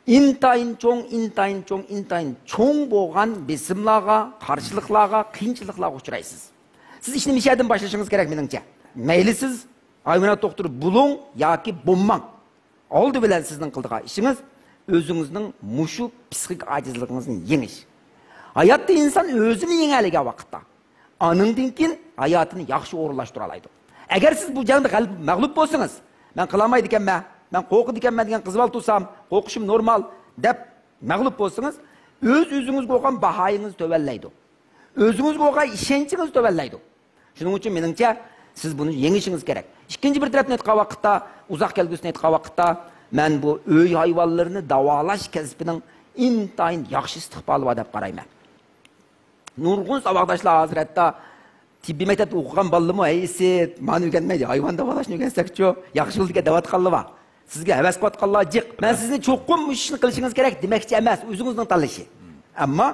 ئىنتايىن چوڭ، ئىنتايىن چوڭ، ئىنتايىن چوڭ بولغان بېسىملارغا، قارشىلىقلارغا، قىيىنچىلىقلارغا ئۇچرايسىز. سىز ئىشنى مۇشۇ يەردىن باشلىشىڭىز كېرەك، مېنىڭچە. مەيلى سىز ھايۋانات دوختۇرى بولۇڭ ياكى بولماڭ. ئالدى بىلەن سىزنىڭ قىلىدىغان ئىشىڭىز ئۆزىڭىزنىڭ مۇشۇ پسىخىك ئاجىزلىقىڭىزنى يېڭىش. ھاياتتا ئىنسان ئۆزىنى يېڭەلىگەن ۋاقىتتا، ئانىڭدىن كېيىن ھاياتىنى ياخشى ئورۇنلاشتۇرالايدۇ. ئەگەر سىز بۇ جەڭدە غەلىبە، مەغلۇپ بولسىڭىز، «مەن قىلالمايدىكەنمەن، مەن قورقىدىكەنمەن» دېگەن قىزىۋال تۇرسام، «قورقۇشۇم نورمال» دەپ مەغلۇپ بولسىڭىز، ئۆز-ئۆزىڭىزگە بولغان باھايىڭىز تۆۋەنلەيدۇ. ئۆزىڭىزگە بولغان ئىشەنچىڭىز تۆۋەنلەيدۇ. شۇنىڭ ئۈچۈن مېنىڭچە، سىز بۇنى يېڭىشىڭىز كېرەك. ئىككىنچى بىر تەرەپنى ئېيتقان ۋاقىتتا، ئۇزاق كەلگۈسىنى ئېيتقان ۋاقىتتا، مەن بۇ ئۆي ھايۋانلىرىنى داۋالاش كەسپىنىڭ ئىنتايىن ياخشى ئىستىقبالى بار دەپ قارايمەن. نۇرغۇن ساۋاقداشلار ھازىر ھەتتا تېببىي مەكتەپتە ئوقۇغان بالىلىرىمۇ، «ھەي ئىسىت، مانا ئۆگەنمەيدۇ، ھايۋان داۋالاشنى ئۆگەنسەكچۇ، ياخشى بولىدىكەن» دەۋاتقانلار بار. سىزگە ھەۋەس قىلىۋاتقانلار جىق. مەن سىزنى چوقۇم مۇشۇ ئىشنى قىلىشىڭىز كېرەك دېمەكچى ئەمەس، ئۆزىڭىزنىڭ تاللىشى. ئەمما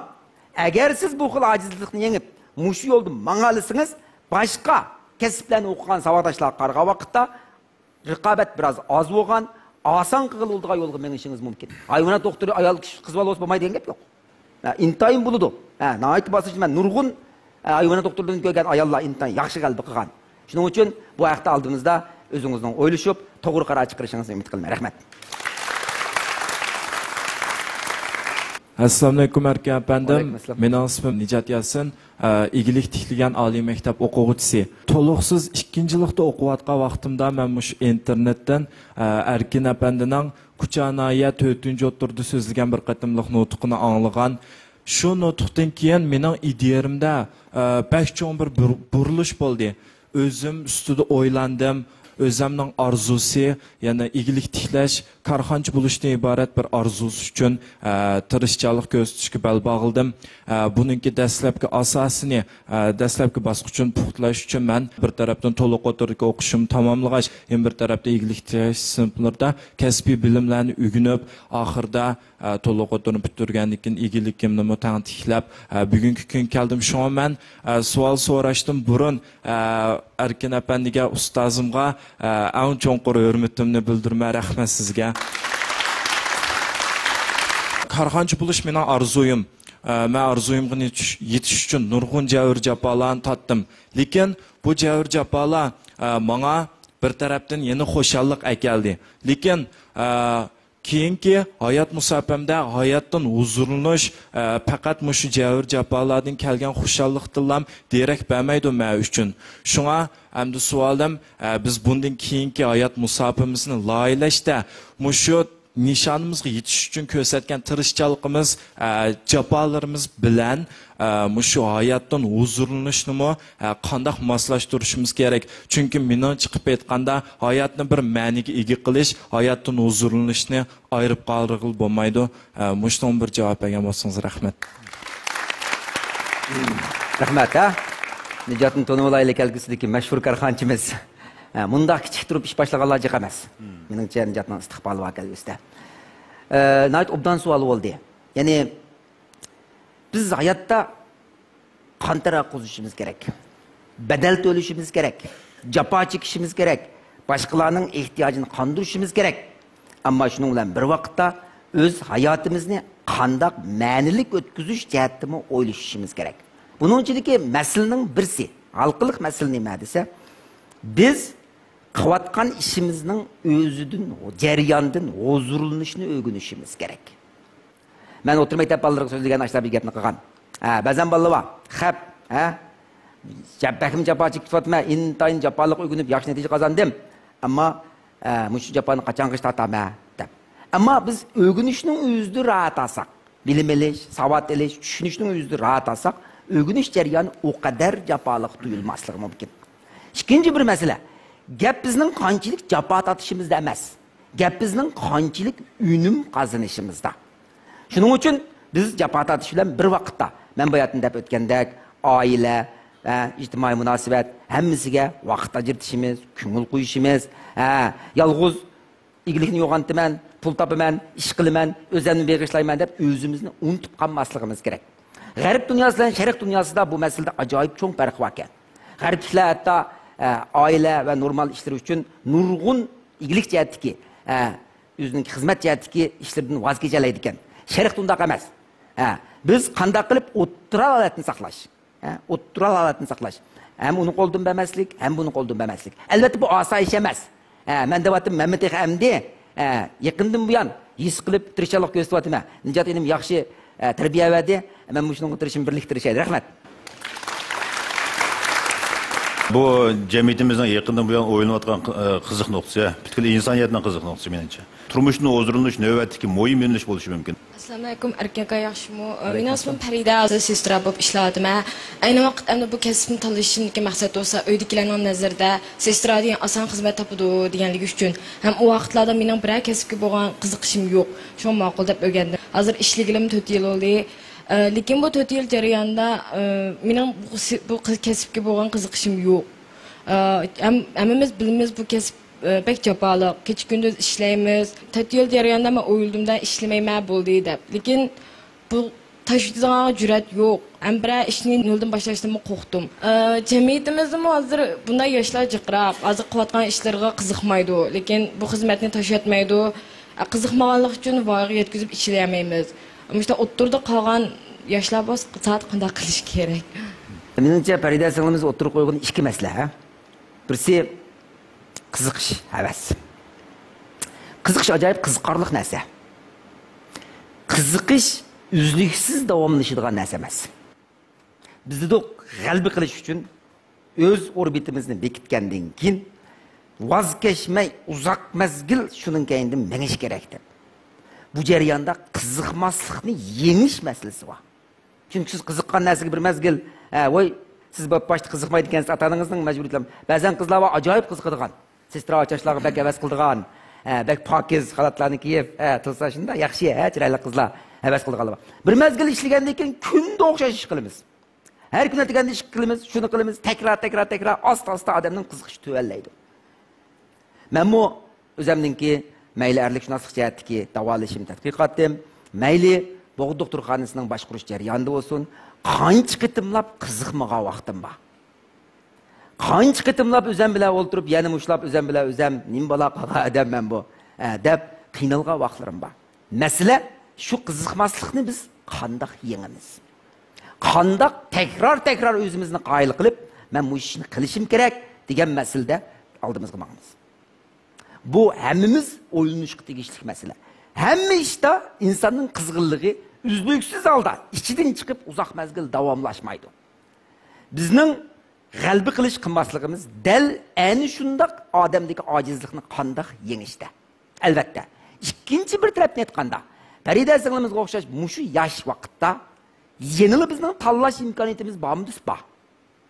ئەگەر سىز بۇ خىل ئاجىزلىقنى يېڭىپ، مۇشۇ يولدا ماڭالىسىڭىز، باشقا كەسىپلەرنى ئوقۇغان ساۋاقداشلارغا قارىغان ۋاقىتتا، رىقابەت بىراز ئاز بولغان، ئاسان قىلغىلى بولىدىغان يولغا مېڭىشىڭىز مۇمكىن. ھايۋانات دوختۇرى ئايال كىشى، قىز بالا بولسا بولمايدۇ دېگەن گەپ يوق. ھە، ئىنتايىن بولىدۇ. ھە، ناھايىتى باسىدۇ. مەن نۇرغۇن، ھە، ھايۋانات دوختۇرلىرىنى كۆرگەن ئاياللار ئىنتايىن ياخشى غەلىبە قىلغان. شۇنىڭ ئۈچۈن بۇ ھەقتە ئالدىمىزدا ئۆزىڭىزنىڭ ئويلىشىپ، توغرا قارار چىقىرىشىڭىزنى ئۈمىد قىلىمەن. رەھمەت. ئەسسالامۇئەلەيكۇم، ئەركىن ئەپەندىم. ۋەئەلەيكۇم ئەسسالام. مېنىڭ ئىسمىم نىجات ياسىن. ئە، ئىگىلىك تىكلىگەن ئالىي مەكتەپ ئوقۇغۇچىسى. تولۇقسىز ئىككىنچىلىقتا ئوقۇۋاتقان ۋاقتىمدا مەن مۇشۇ ئىنتېرنېتتىن، ئە، ئەركىن ئەپەندىنىڭ كۇچا ناھىيە تۆتىنچى ئوتتۇرىدا سۆزلىگەن بىر قېتىملىق نۇتۇقىنى ئاڭلىغان. شۇ نۇتۇقتىن كېيىن مېنىڭ ئىدىيەمدە، ئە، بەك چوڭ بىر بۇر-، بۇرۇلۇش بولدى. ئۆزۈم ئۈستىدە ئويلاندىم. ئۆزۈمنىڭ ئارزۇسى، يەنى ئىگىلىك تىكلەش، كارخانىچى بولۇشتىن ئىبارەت بىر ئارزۇسى ئۈچۈن، ئە، تىرىشچانلىق كۆرسىتىشكە بەل باغلىدىم. ئە، بۇنىڭكى دەسلەپكى ئاساسىنى، ئە، دەسلەپكى باسقۇچىنى پۇختىلەش ئۈچۈن مەن بىر تەرەپتىن تولۇق ئوتتۇرىدىكى ئوقۇشۇمنى تاماملىغاچ، يەنە بىر تەرەپتىن ئىگىلىك تىكلەش سىنىپلىرىدا كەسپىي بىلىملەرنى ئۆگىنىپ، ئاخىرىدا، ئە، تولۇق ئوتتۇرىنى پۈتتۈرگەندىن كېيىن ئىگىلىكىمنىمۇ تەڭ تىكلەپ، ئە، بۈگۈنكى كۈنگە كەلدىم. شۇڭا مەن، ئە، سوئال سوراشتىن بۇرۇن، ئە، ئەركىن ئەپەندىگە، ئۇستازىمغا، ئە، ئەڭ چوڭقۇر ھۆرمىتىمنى بىلدۈرىمەن. رەھمەت سىزگە. كارخانىچى بولۇش مېنىڭ ئارزۇيۇم. ئە، مەن ئارزۇيۇمغا يېتىش، يېتىش ئۈچۈن نۇرغۇن جەۋر جاپالارنى تارتتىم. لېكىن بۇ جەۋر جاپالار، ئە، ماڭا بىر تەرەپتىن يەنە خۇشاللىق ئەكەلدى. لېكىن، ئە، كېيىنكى ھايات مۇساپەمدە ھاياتتىن ھۇزۇرلىنىش، ئە، پەقەت مۇشۇ جەۋر-جاپالاردىن كەلگەن خۇشاللىقتىنلام دېرەك بەرمەيدۇ مەن ئۈچۈن. شۇڭا ئەمدى سوئالىم، ئە، بىز بۇندىن كېيىنكى ھايات مۇساپىمىزنى لايىھەلەشتە مۇشۇ نىشانىمىزغا يېتىش ئۈچۈن كۆرسەتكەن تىرىشچانلىقىمىز، ئە، جاپالىرىمىز بىلەن، ئە، مۇشۇ ھاياتتىن ھۇزۇرلىنىشنىمۇ، ئە، قانداق ماسلاشتۇرۇشىمىز كېرەك؟ چۈنكى مېنىڭچە قىلىپ ئېيتقاندا، ھاياتنى بىر مەنىگە ئىگە قىلىش، ھاياتتىن ھۇزۇرلىنىشنى ئايرىپ قالدۇرغىلى بولمايدۇ. ئە، مۇشۇنىڭغا بىر جاۋاب بەرگەن بولسىڭىز رەھمەت. رەھمەت، ھە؟ نىجاتنى تونۇۋالايلى، كەلگۈسىدىكى مەشھۇر كارخانىچىمىز. ھە، مۇنداق كىچىك تۇرۇپ ئىش باشلىغانلار جىق ئەمەس. مېنىڭچە، نىجاتنىڭ ئىستىقبالى بار كەلگۈسىدە. ئە، ناھايىتى ئوبدان سوئال بولدى. يەنى، بىز ھاياتتا قان تەر ئاققۇزۇشىمىز كېرەك. بەدەل تۆلىشىمىز كېرەك. جاپا چېكىشىمىز كېرەك. باشقىلارنىڭ ئېھتىياجىنى قاندۇرۇشىمىز كېرەك. ئەمما شۇنىڭ بىلەن بىر ۋاقىتتا ئۆز ھاياتىمىزنى قانداق مەنىلىك ئۆتكۈزۈش جەھەتتىمۇ ئويلىشىشىمىز كېرەك. بۇنىڭ ئىچىدىكى مەسىلىنىڭ بىرسى، ھالقىلىق مەسىلە نېمە دېسە، بىز قىلىۋاتقان ئىشىمىزنىڭ ئۆزىدىن، جەرياندىن ھۇزۇرلىنىشنى ئۆگىنىشىمىز كېرەك. مەن ئوتتۇرا مەكتەپ بالىلىرىغا سۆزلىگەن ئاشۇنداق بىر گەپنى قىلغان. ھە، بەزەن بالىلار بار. خەپ، ھە؟ جا-، بەكمۇ جاپا چېكىپ كېتىۋاتىمەن، ئىنتايىن جاپالىق ئۆگىنىپ ياخشى نەتىجە قازاندىم. ئەمما، ھە، مۇشۇ جاپانى قاچانغىچە تارتامەن، دەپ. ئەمما بىز ئۆگىنىشنىڭ ئۆزىدە راھەت ئالساق، بىلىم ئېلىش، ساۋات ئېلىش، چۈشىنىشنىڭ ئۆزىدە راھەت ئالساق، ئۆگىنىش جەريانى ئۇ قەدەر جاپالىق تۇيۇلماسلىقى مۇمكىن. ئىككىنچى بىر مەسىلە، گەپ بىزنىڭ قانچىلىك جاپا تارتىشىمىزدا ئەمەس، گەپ بىزنىڭ قانچىلىك ئۈنۈم قازىنىشىمىزدا. شۇنىڭ ئۈچۈن بىز جاپا تارتىش بىلەن بىر ۋاقىتتا، مەن باياتىن دەپ ئۆتكەندەك، ئائىلە، ھە، ئىجتىمائىي مۇناسىۋەت، ھەممىسىگە ۋاقىت ئاجرىتىشىمىز، كۆڭۈل قويۇشىمىز، ھە، يالغۇز ئىگىلىكنى يوغانتىمەن، پۇل تاپىمەن، ئىش قىلىمەن، ئۆزۈمنى بېغىشلايمەن دەپ ئۆزىمىزنى ئۇنتۇپ قالماسلىقىمىز كېرەك. غەرب دۇنياسى بىلەن شەرق دۇنياسىدا بۇ مەسىلىدە ئاجايىپ چوڭ پەرق باركەن. غەربلىكلەر ھەتتا، ئە، ئائىلە ۋە نورمال ئىشلىرى ئۈچۈن نۇرغۇن ئىگىلىك جەھەتتىكى، ئە، ئۆزىنىڭ خىزمەت جەھەتتىكى ئىشلىرىدىن ۋاز كېچەلەيدىكەن. شەرق ئۇنداق ئەمەس. ئە، بىز قانداق قىلىپ ئوتتۇرا ھالەتنى ساقلاش؟ ھە، ئوتتۇرا ھالەتنى ساقلاش. ھەم ئۇنى قولدىن بەرمەسلىك، ھەم بۇنى قولدىن بەرمەسلىك. ئەلۋەتتە، بۇ ئاسان ئىش ئەمەس. ھە، مەن دەۋاتىمەن، مەنمۇ تېخى ئەمدى، ھە، يېقىندىن بۇيان ھېس قىلىپ تىرىشچانلىق كۆرسىتىۋاتىمەن. نىجات ئىنىم ياخشى، ھە، تەربىيە بەردى. مەن مۇشۇنىڭغا تىرىشىمەن، بىرلىكتە تىرىشايلى. رەھمەت. بۇ جەمئىيىتىمىزنىڭ يېقىندىن بۇيان ئويلىنىۋاتقان، ئە، قىزىق نۇقتىسى، پۈتكۈل ئىنسانىيەتنىڭ قىزىق نۇقتىسى، مېنىڭچە. تۇرمۇشتىن ھۇزۇرلىنىش نۆۋەتتىكى مۇھىم يۆنىلىش بولۇشى مۇمكىن. ئەسسالامۇ ئەلەيكۇم، ئەركىن ئاكا، ياخشىمۇ؟ ئە، مېنىڭ ئىسمىم پەرىدە، ھازىر سېسترا بولۇپ ئىشلەۋاتىمەن. ئەينى ۋاقىت ئەمدى بۇ كەسىپنى تاللىشىمدىكى مەقسەت بولسا، ئۆيدىكىلەرنىڭ نەزىرىدە سېسترا دېگەن ئاسان خىزمەت تاپىدۇ دېگەنلىكى ئۈچۈن ھەم ئۇ ۋاقىتلاردا مېنىڭ بىرەر كەسىپكە بولغان قىزىقىشىم يوق. شۇڭا ماقۇل دەپ ئۆگەندىم. ھازىر ئىشلىگىلىمۇ تۆت يىل بولدى. ئە، لېكىن بۇ تۆت يىل جەريانىدا، ئە، مېنىڭ بۇ سى-، بۇ قىز-، كەسىپكە بولغان قىزىقىشىم يوق. ئە، ھەم-، ھەممىمىز بىلىمىز، بۇ كەسىپ، ئە، بەك جاپالىق. كېچە-كۈندۈز ئىشلەيمىز. تۆت يىل جەريانىدا مەن ئويلىدىم-دە، ئىشلىمەيمەن، بولدى دەپ. لېكىن بۇ تاشلىۋېتىدىغانغا جۈرئەت يوق. ھەم بىرەر ئىشنى نۆلدىن باشلاشتىنمۇ قورقتۇم. ئە، جەمئىيىتىمىزدىمۇ ھازىر بۇنداق ياشلار جىقراق. ھازىر قىلىۋاتقان ئىشلىرىغا قىزىقمايدۇ. لېكىن بۇ خىزمەتنى تاشلىۋەتمەيدۇ. ئە، قىزىقمىغانلىقى ئۈچۈن ۋايىغا يەتكۈزۈپ ئىشلىيەلمەيمىز. مۇشۇنداق ئوتتۇرىدا قالغان ياشلار بولسا سائەت قانداق قىلىش كېرەك؟ مېنىڭچە، پەرىدە سىڭلىمىز ئوتتۇرىغا قويغان ئىككى مەسىلە، ھە؟ بىرسى، قىزىقىش، ھەۋەس. قىزىقىش ئاجايىپ قىزىقارلىق نەرسە. قىزىقىش ئۈزلۈكسىز داۋاملىشىدىغان نەرسە ئەمەس. بىز دېدۇق، غەلىبە قىلىش ئۈچۈن ئۆز ئوربىتىمىزنى بېكىتكەندىن كېيىن، ۋاز كەچمەي ئۇزاق مەزگىل شۇنىڭ كەينىدىن مېڭىش كېرەك دەپ. بۇ جەرياندا قىزىقماسلىقنى يېڭىش مەسىلىسى بار. چۈنكى سىز قىزىققان نەرسىگە بىر مەزگىل، ھە، ۋاي، سىز باشتا قىزىقمايدىكەنسىز، ئاتا-ئانىڭىزنىڭ مەجبۇرىيىتى بىلەن. بەزەن قىزلار بار، ئاجايىپ قىزىقىدىغان. سېسترا ئاچاچلارغا بەك ھەۋەس قىلىدىغان، ھە، بەك پاكىز خالاتلارنى كىيىپ، ھە، تۇرسا شۇنداق ياخشى، ھە، چىرايلىق قىزلار ھەۋەس قىلىدىغانلار بار. بىر مەزگىل ئىشلىگەندىن كېيىن كۈندە ئوخشاش ئىش قىلىمىز. ھەر كۈنى ئەتىگەندە ئىش قىلىمىز، شۇنى قىلىمىز، تەكرار، تەكرار، تەكرار، ئاستا، ئاستا ئادەمنىڭ قىزىقىشى تۆۋەنلەيدۇ. مەنمۇ ئۆزەمنىڭكى مەيلى ئەرلىك شۇناسلىق جەھەتتىكى داۋالىشىم، تەتقىقاتىم، مەيلى بوغدا دوختۇرخانىسىنىڭ باشقۇرۇش جەريانىدا بولسۇن، قانچە قېتىملاپ قىزىقمىغان ۋاقتىم بار. قانچە قېتىملاپ ئۆزەم بىلەن ئولتۇرۇپ، يەنە مۇشۇلاپ ئۆزەم بىلەن ئۆزەم، نېمە بالا قالغان ئادەم مەن بۇ، ئە، دەپ قىينالغان ۋاقىتلىرىم بار. مەسىلە شۇ قىزىقماسلىقنى بىز قانداق يېڭىمىز؟ قانداق تەكرار-تەكرار ئۆزىمىزنى قايىل قىلىپ، مەن مۇشۇ ئىشنى قىلىشىم كېرەك دېگەن مەسىلىدە ئالدىمىزغا ماڭىمىز؟ بۇ ھەممىمىز ئويلىنىشقا تېگىشلىك مەسىلە. ھەممە ئىشتا ئىنساننىڭ قىزغىنلىقى ئۈزلۈكسىز ھالدا ئىچىدىن چىقىپ ئۇزاق مەزگىل داۋاملاشمايدۇ. بىزنىڭ غەلىبە قىلىش قىلماسلىقىمىز دەل ئەنە شۇنداق ئادەمدىكى ئاجىزلىقنى قانداق يېڭىشتە. ئەلۋەتتە، ئىككىنچى بىر تەرەپنى ئېيتقاندا، پەرىدە سىڭلىمىزگە ئوخشاش مۇشۇ ياش ۋاقىتتا يەنىلا بىزنىڭ تاللاش ئىمكانىيىتىمىز بارمۇ دېسە بار.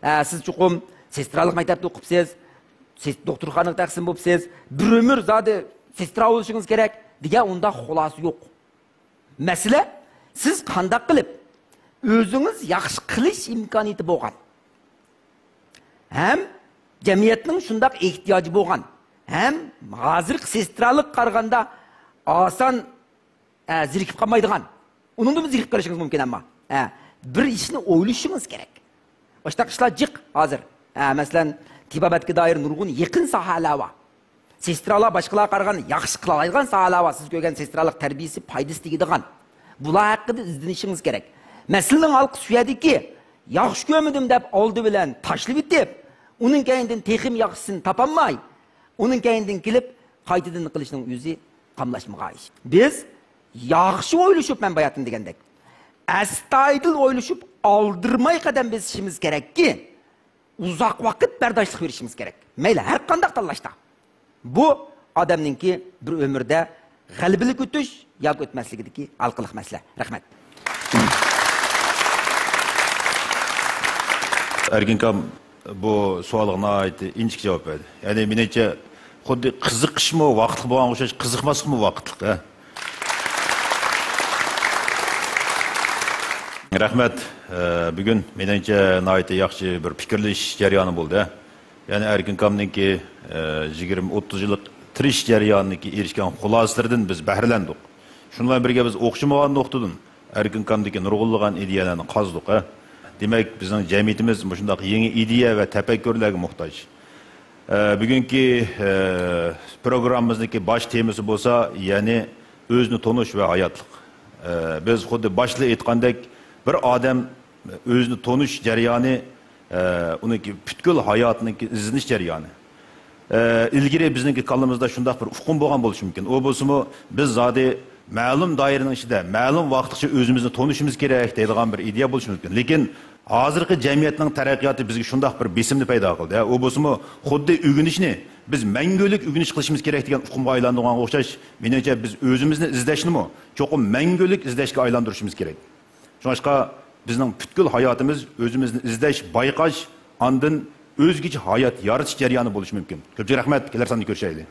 ھە، سىز چوقۇم سېسترالىق مەكتەپتە ئوقۇپسىز، سېس-، دوختۇرخانىغا تەقسىم بوپسىز، بىر ئۆمۈر زادى سېسترا بولۇشىڭىز كېرەك دېگەن ئۇنداق خۇلاسە يوق. مەسىلە، سىز قانداق قىلىپ ئۆزىڭىز ياخشى قىلىش ئىمكانىيىتى بولغان ھەم جەمئىيەتنىڭ شۇنداق ئېھتىياجى بولغان ھەم ھازىرقى سېسترالىققا قارىغاندا ئاسان، ئە، زېرىكىپ قالمايدىغان، ئۇنىڭدىنمۇ زېرىكىپ قېلىشىڭىز مۇمكىن، ئەمما، ئە، بىر ئىشنى ئويلىشىڭىز كېرەك. ئاشۇنداق ئىشلار جىق ھازىر. ئە، مەسىلەن، تېبابەتكە دائىر نۇرغۇن يېقىن ساھەلەر بار. سېسترالار باشقىلارغا قارىغاندا ياخشى قىلالايدىغان ساھەلەر بار. سىز كۆرگەن سېسترالىق تەربىيىسى پايدىسى تېگىدىغان. بۇلار ھەققىدە ئىزدىنىشىڭىز كېرەك. مەسىلىنىڭ ھالقىسى شۇ يەردىكى، ياخشى كۆرمىدىم دەپ ئالدى بىلەن تاشلىۋېتىپ، ئۇنىڭ كەينىدىن تېخىمۇ ياخشىسىنى تاپالماي، ئۇنىڭ كەينىدىن كېلىپ قايتىدىن قىلىشنىڭ ئۆزى قاملاشمىغان ئىش. بىز ياخشى ئويلىشىپ، مەن باياتىن دېگەندەك، ئەستايىدىل ئويلىشىپ، ئالدىرىماي قەدەم بېسىشىمىز كېرەككى، ئۇزاق ۋاقىت بەرداشلىق بېرىشىمىز كېرەك. مەيلى، ھەر قانداق تاللاشتا. بۇ ئادەمنىڭكى بىر ئۆمۈردە غەلىبىلىك ئۆتۈش ياكى ئۆتمەسلىكىدىكى ھالقىلىق مەسىلە. رەھمەت. ئەركىن ئاكام بۇ سوئالغا ناھايىتى ئىنچىكە جاۋاب بەردى. يەنى مېنىڭچە خۇددى قىزىقىشمۇ ۋاقىتلىق بولغانغا ئوخشاش، قىزىقماسلىقمۇ ۋاقىتلىق، ھە؟ رەھمەت. ئە، بۈگۈن مېنىڭچە ناھايىتى ياخشى بىر پىكىرلىشىش جەريانى بولدى. يەنى ئەركىن ئاكامنىڭكى، ئە، يىگىرمە، ئوتتۇز يىللىق تىرىشىش جەريانىدىكى ئېرىشكەن خۇلاسىلىرىدىن بىز بەھرىلەندۇق. شۇنىڭ بىلەن بىرگە بىز ئوخشىمىغان نۇقتىدىن ئەركىن ئاكامدىكى نۇرغۇنلىغان ئىدىيەلەرنى قازدۇق، ھە. دېمەك، بىزنىڭ جەمئىيىتىمىز مۇشۇنداق يېڭى ئىدىيە ۋە تەپەككۇرلارغا موھتاج. ئە، بۈگۈنكى، ئە، پروگراممىمىزنىڭكى باش تېمىسى بولسا، يەنى ئۆزىنى تونۇش ۋە ھاياتلىق. ئە، بىز خۇددى باشتا ئېيتقاندەك، بىر ئادەم ئۆزىنى تونۇش جەريانى، ئە، ئۇنىڭكى پۈتكۈل ھاياتىنىڭكى ئىزدىنىش جەريانى. ئە، ئىلگىرى بىزنىڭكى كاللىمىزدا شۇنداق بىر ئۇقۇم بولغان بولۇشى مۇمكىن. ئۇ بولسىمۇ، بىز زادى مەلۇم دائىرىنىڭ ئىچىدە، مەلۇم ۋاقىتقىچە ئۆزىمىزنى تونۇشىمىز كېرەك دەيدىغان بىر ئىدىيە بولۇشى مۇمكىن. لېكىن ھازىرقى جەمئىيەتنىڭ تەرەققىياتى بىزگە شۇنداق بىر بېسىمنى پەيدا قىلدى. ئۇ بولسىمۇ، خۇددى ئۆگىنىشنى بىز مەڭگۈلۈك ئۆگىنىش قىلىشىمىز كېرەك دېگەن ئۇقۇمغا ئايلاندۇرغانغا ئوخشاش، مېنىڭچە بىز ئۆزىمىزنى ئىزدەشنىمۇ چوقۇم مەڭگۈلۈك ئىزدەشكە ئايلاندۇرۇشىمىز كېرەك. شۇڭلاشقا بىزنىڭ پۈتكۈل ھاياتىمىز ئۆزىمىزنى ئىزدەش، بايقاش، ئاندىن ئۆزگىچە ھايات يارىتىش جەريانى بولۇشى مۇمكىن. كۆپچىلىك رەھمەت، كېلەر ساندا كۆرۈشەيلى.